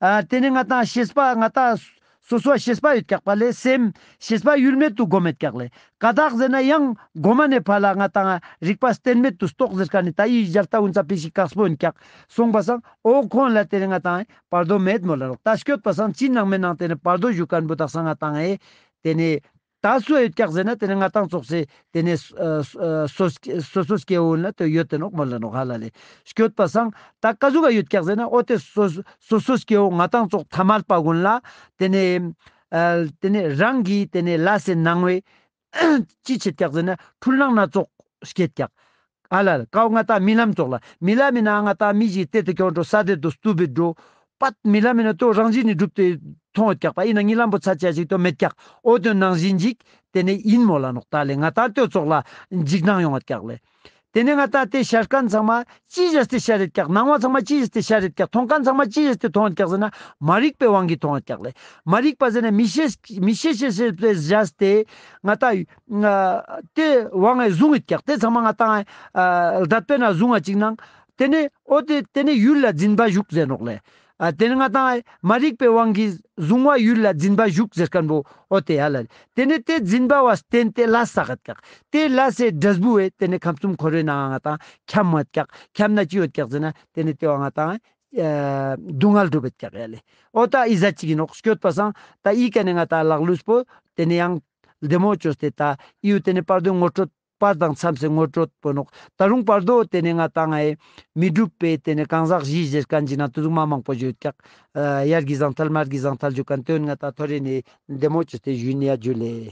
ཨ་དེ་ནེ་ང་ཏང་ཤེས་པ་ང་ཏང་སོ་སོ་ཤེས་པ་ཡོད་ཀྱག་པ་ལེ། སེམས་ཤེས་པ་ཡུལ་མེད་དུ་གོ་མེད་ཀྱག་ལེ། ཀ་དག་ཟེར་ན་ཡང་གོ་མ་ནེ་ཕར་ལ་ང་ཏང་རིག་པ་རྟེན་མེད་དུ་རྟོགས་ཟེར་མཁན་ནི་ད་ཡི་ཞལ་ཏ་ཀུན་ཙ་པིག་ཞིག་དཀགས་པོ་ཡིན་ཀྱག་སོང་པ་སང་འོ་ཁོང་ལ་དེ་ནེ་ང་ཏང་བར་དོ་མེད་མོལ་ལ་ནོག། ད་སྐྱོད་པ་སང་ཅི་ནང་མེད་ནང་དེ་ནེ་བར་དོ་ཞུ་མཁན་བོ་དག་སང་ང་ཏང་ཨེ་དེ་ནེ་ད་སུ་ཡོད་ཀྱག་ཟེར་ན་དེ་ནེ་ང་ཏང་ཙོགས་སེ་དེ་ནེ་ཨ་སོ་སོ་སོ་སོ་སྐྱེ་བོ་ལ་དེ་ཡོད་དེ་ནོག་མོལ་ལ་ནོག་ཧ་ལ་ལེ། སྐྱོད་པ་སང་ད་ཀ་ཟུག་ག་ཡོད་ཀྱག་ཟེར་ན་འོ་དེ་སོ་སོ་སོ་སྐྱེ་བོ་ང་ཏང་ཙོགས་ཐ་མལ་པ་ཀུན་ལ་དེ་ནེ་ཨ་དེ་ནེ་རང་གི་དེ་ནེ་ལས་སི་སྣང་བས་ཅི་བྱེད་ཀྱག་ཟེར་ན་འཁྲུལ་སྣང་སྣ་ཚོགས་སྐྱེད་ཀྱག། ཨ་ལ་ལ་ཀའོ་ང་ཏང་རྨི་ལམ་ཙོགས་ལ་རྨི་ལམ་མི་ན་ང་ཏང་མི་ཞིག་དེ་དེ་ཀྱང་འགྲོ་ས་དེ་དུ་སྟུ་བེ་འགྲོ། པད་རྨི་ལམ་མི་ན་དོ་རང་བཞིན་ནི་གྲུབ་སྟེ་མཐོང་ཡོད་ཀྱག་པ་ཡིན་ན་རྨི་ལམ་པོ་ཚ་ཆ་ཞིག་དོ་མེད་ཀྱག། འོ་དོ་ནང་བཞིན་ཅིག་དེ་ནེ་ཡིན་མོལ་ལ་ནོག་ད་ལེ། ང་ཏང་དེ་ཙོགས་ལ་འཇིགས་སྣང་ཡོང་ཡོད་ཀྱག་ལེ། དེ་ནེ་ང་ཏང་དེ་ཤར་མཁན་ཚང་མ་ཅི་བྱས་ཏེ་ཤར་ཡོད་ཀྱག། སྣང་བ་ཚང་མ་ཅི་བྱས་ཏེ་ཤར་ཡོད་ཀྱག། མཐོང་མཁན་ཚང་མ་ཅི་བྱས་ཏེ་མཐོང་ཡོད་ཀྱག་ཟེར་ན་མ་རིག་པའི་དབང་གིས་མཐོང་ཡོད་ཀྱག་ལེ། མ་རིག་པ་ཟེར་ན་མི་ཤེས་མི་ཤེས་ཤེས་ཤེས་པའི་བྱས་ཏེ་ང་ཏང་ཨ་དེ་དབང་ངི་བཟུང་ཡོད་ཀྱག། དེ་ཚང་མ་ང་ཏང་ཨ་ལྡད་པའི་ནང་བཟུང་བ་ཅིག་ནང་དེ་ནེ་འོ་དེ་དེ་ནེ་ཡུལ་ལ་འཛིན་པ་ཞུགས་ཟེར་ནོག་ལེ། ཨ་དེ་ནེ་ང་ཏང་ཨ་མ་རིག་པའི་དབང་གིས་བཟུང་བ་ཡུལ་ལ་འཛིན་པ་ཞུགས་ཟེར་མཁན་བོ་འོ་དེ་ཡ་ལ་ལེ། དེ་ནེ་དེ་འཛིན་པ་བ་བརྟེན་ཏེ་ལས་བསགས་ཡོད་ཀྱག། དེ་ལས་སི་འབྲས་བུ་བས་དེ་ནེ་ཁམས་གསུམ་འཁོར་བའི་ནང་ང་ཏང་འཁྱམས་ཡོད་ཀྱག། འཁྱམས་ན་ཅི་ཡོད་ཀྱག་ཟེར་ན་དེ་ནེ་དེ་བ་ང་ཏང་ཨ་སྡུག་བསྔལ་འགྲུབ་ཡོད་ཀྱག་ཡ་ལེ། འོ་ད་ཨི་ཟ་ཅིག་ཡིན་ནོག། སྐྱོད་པ་སང་ད་ཨི་ཀ་ནེ་ང་ཏང་ལག་ལུས་པོ་དེ་ནེ་ཡང་བདེ་མོ་བཅོས་ཏེ་ད་ཨི་ཡུ་དེ་ནེ་བར་དོའི་ངོ་སྤྲོད་པ་དང་མཚམས་སི་ངོ་སྤྲོད་པོ་ནོག། ད་རུང་བར་དོ་དེ་ནེ་ང་ཏང་ཨེ་མི་འགྲུབ་པའི་དེ་ནེ་གང་ཟག་བཞི་ཟེར་མཁན་ཅིག་ནང་དེ་ཟུག་མ་མང་པོ་ཞིག་ཡོད་ཀྱག། ཨ་ཡར་གྱི་ཟང་ཐལ་མར་གྱི་ཟང་ཐལ་ཞུ་མཁན་དོན་ང་ཏང་ཐོ་རེ་ནེ་བདེ་མོ་བཅོས་ཏེ་ཞུ་ནི་ཡ་ཇུ་ལེ།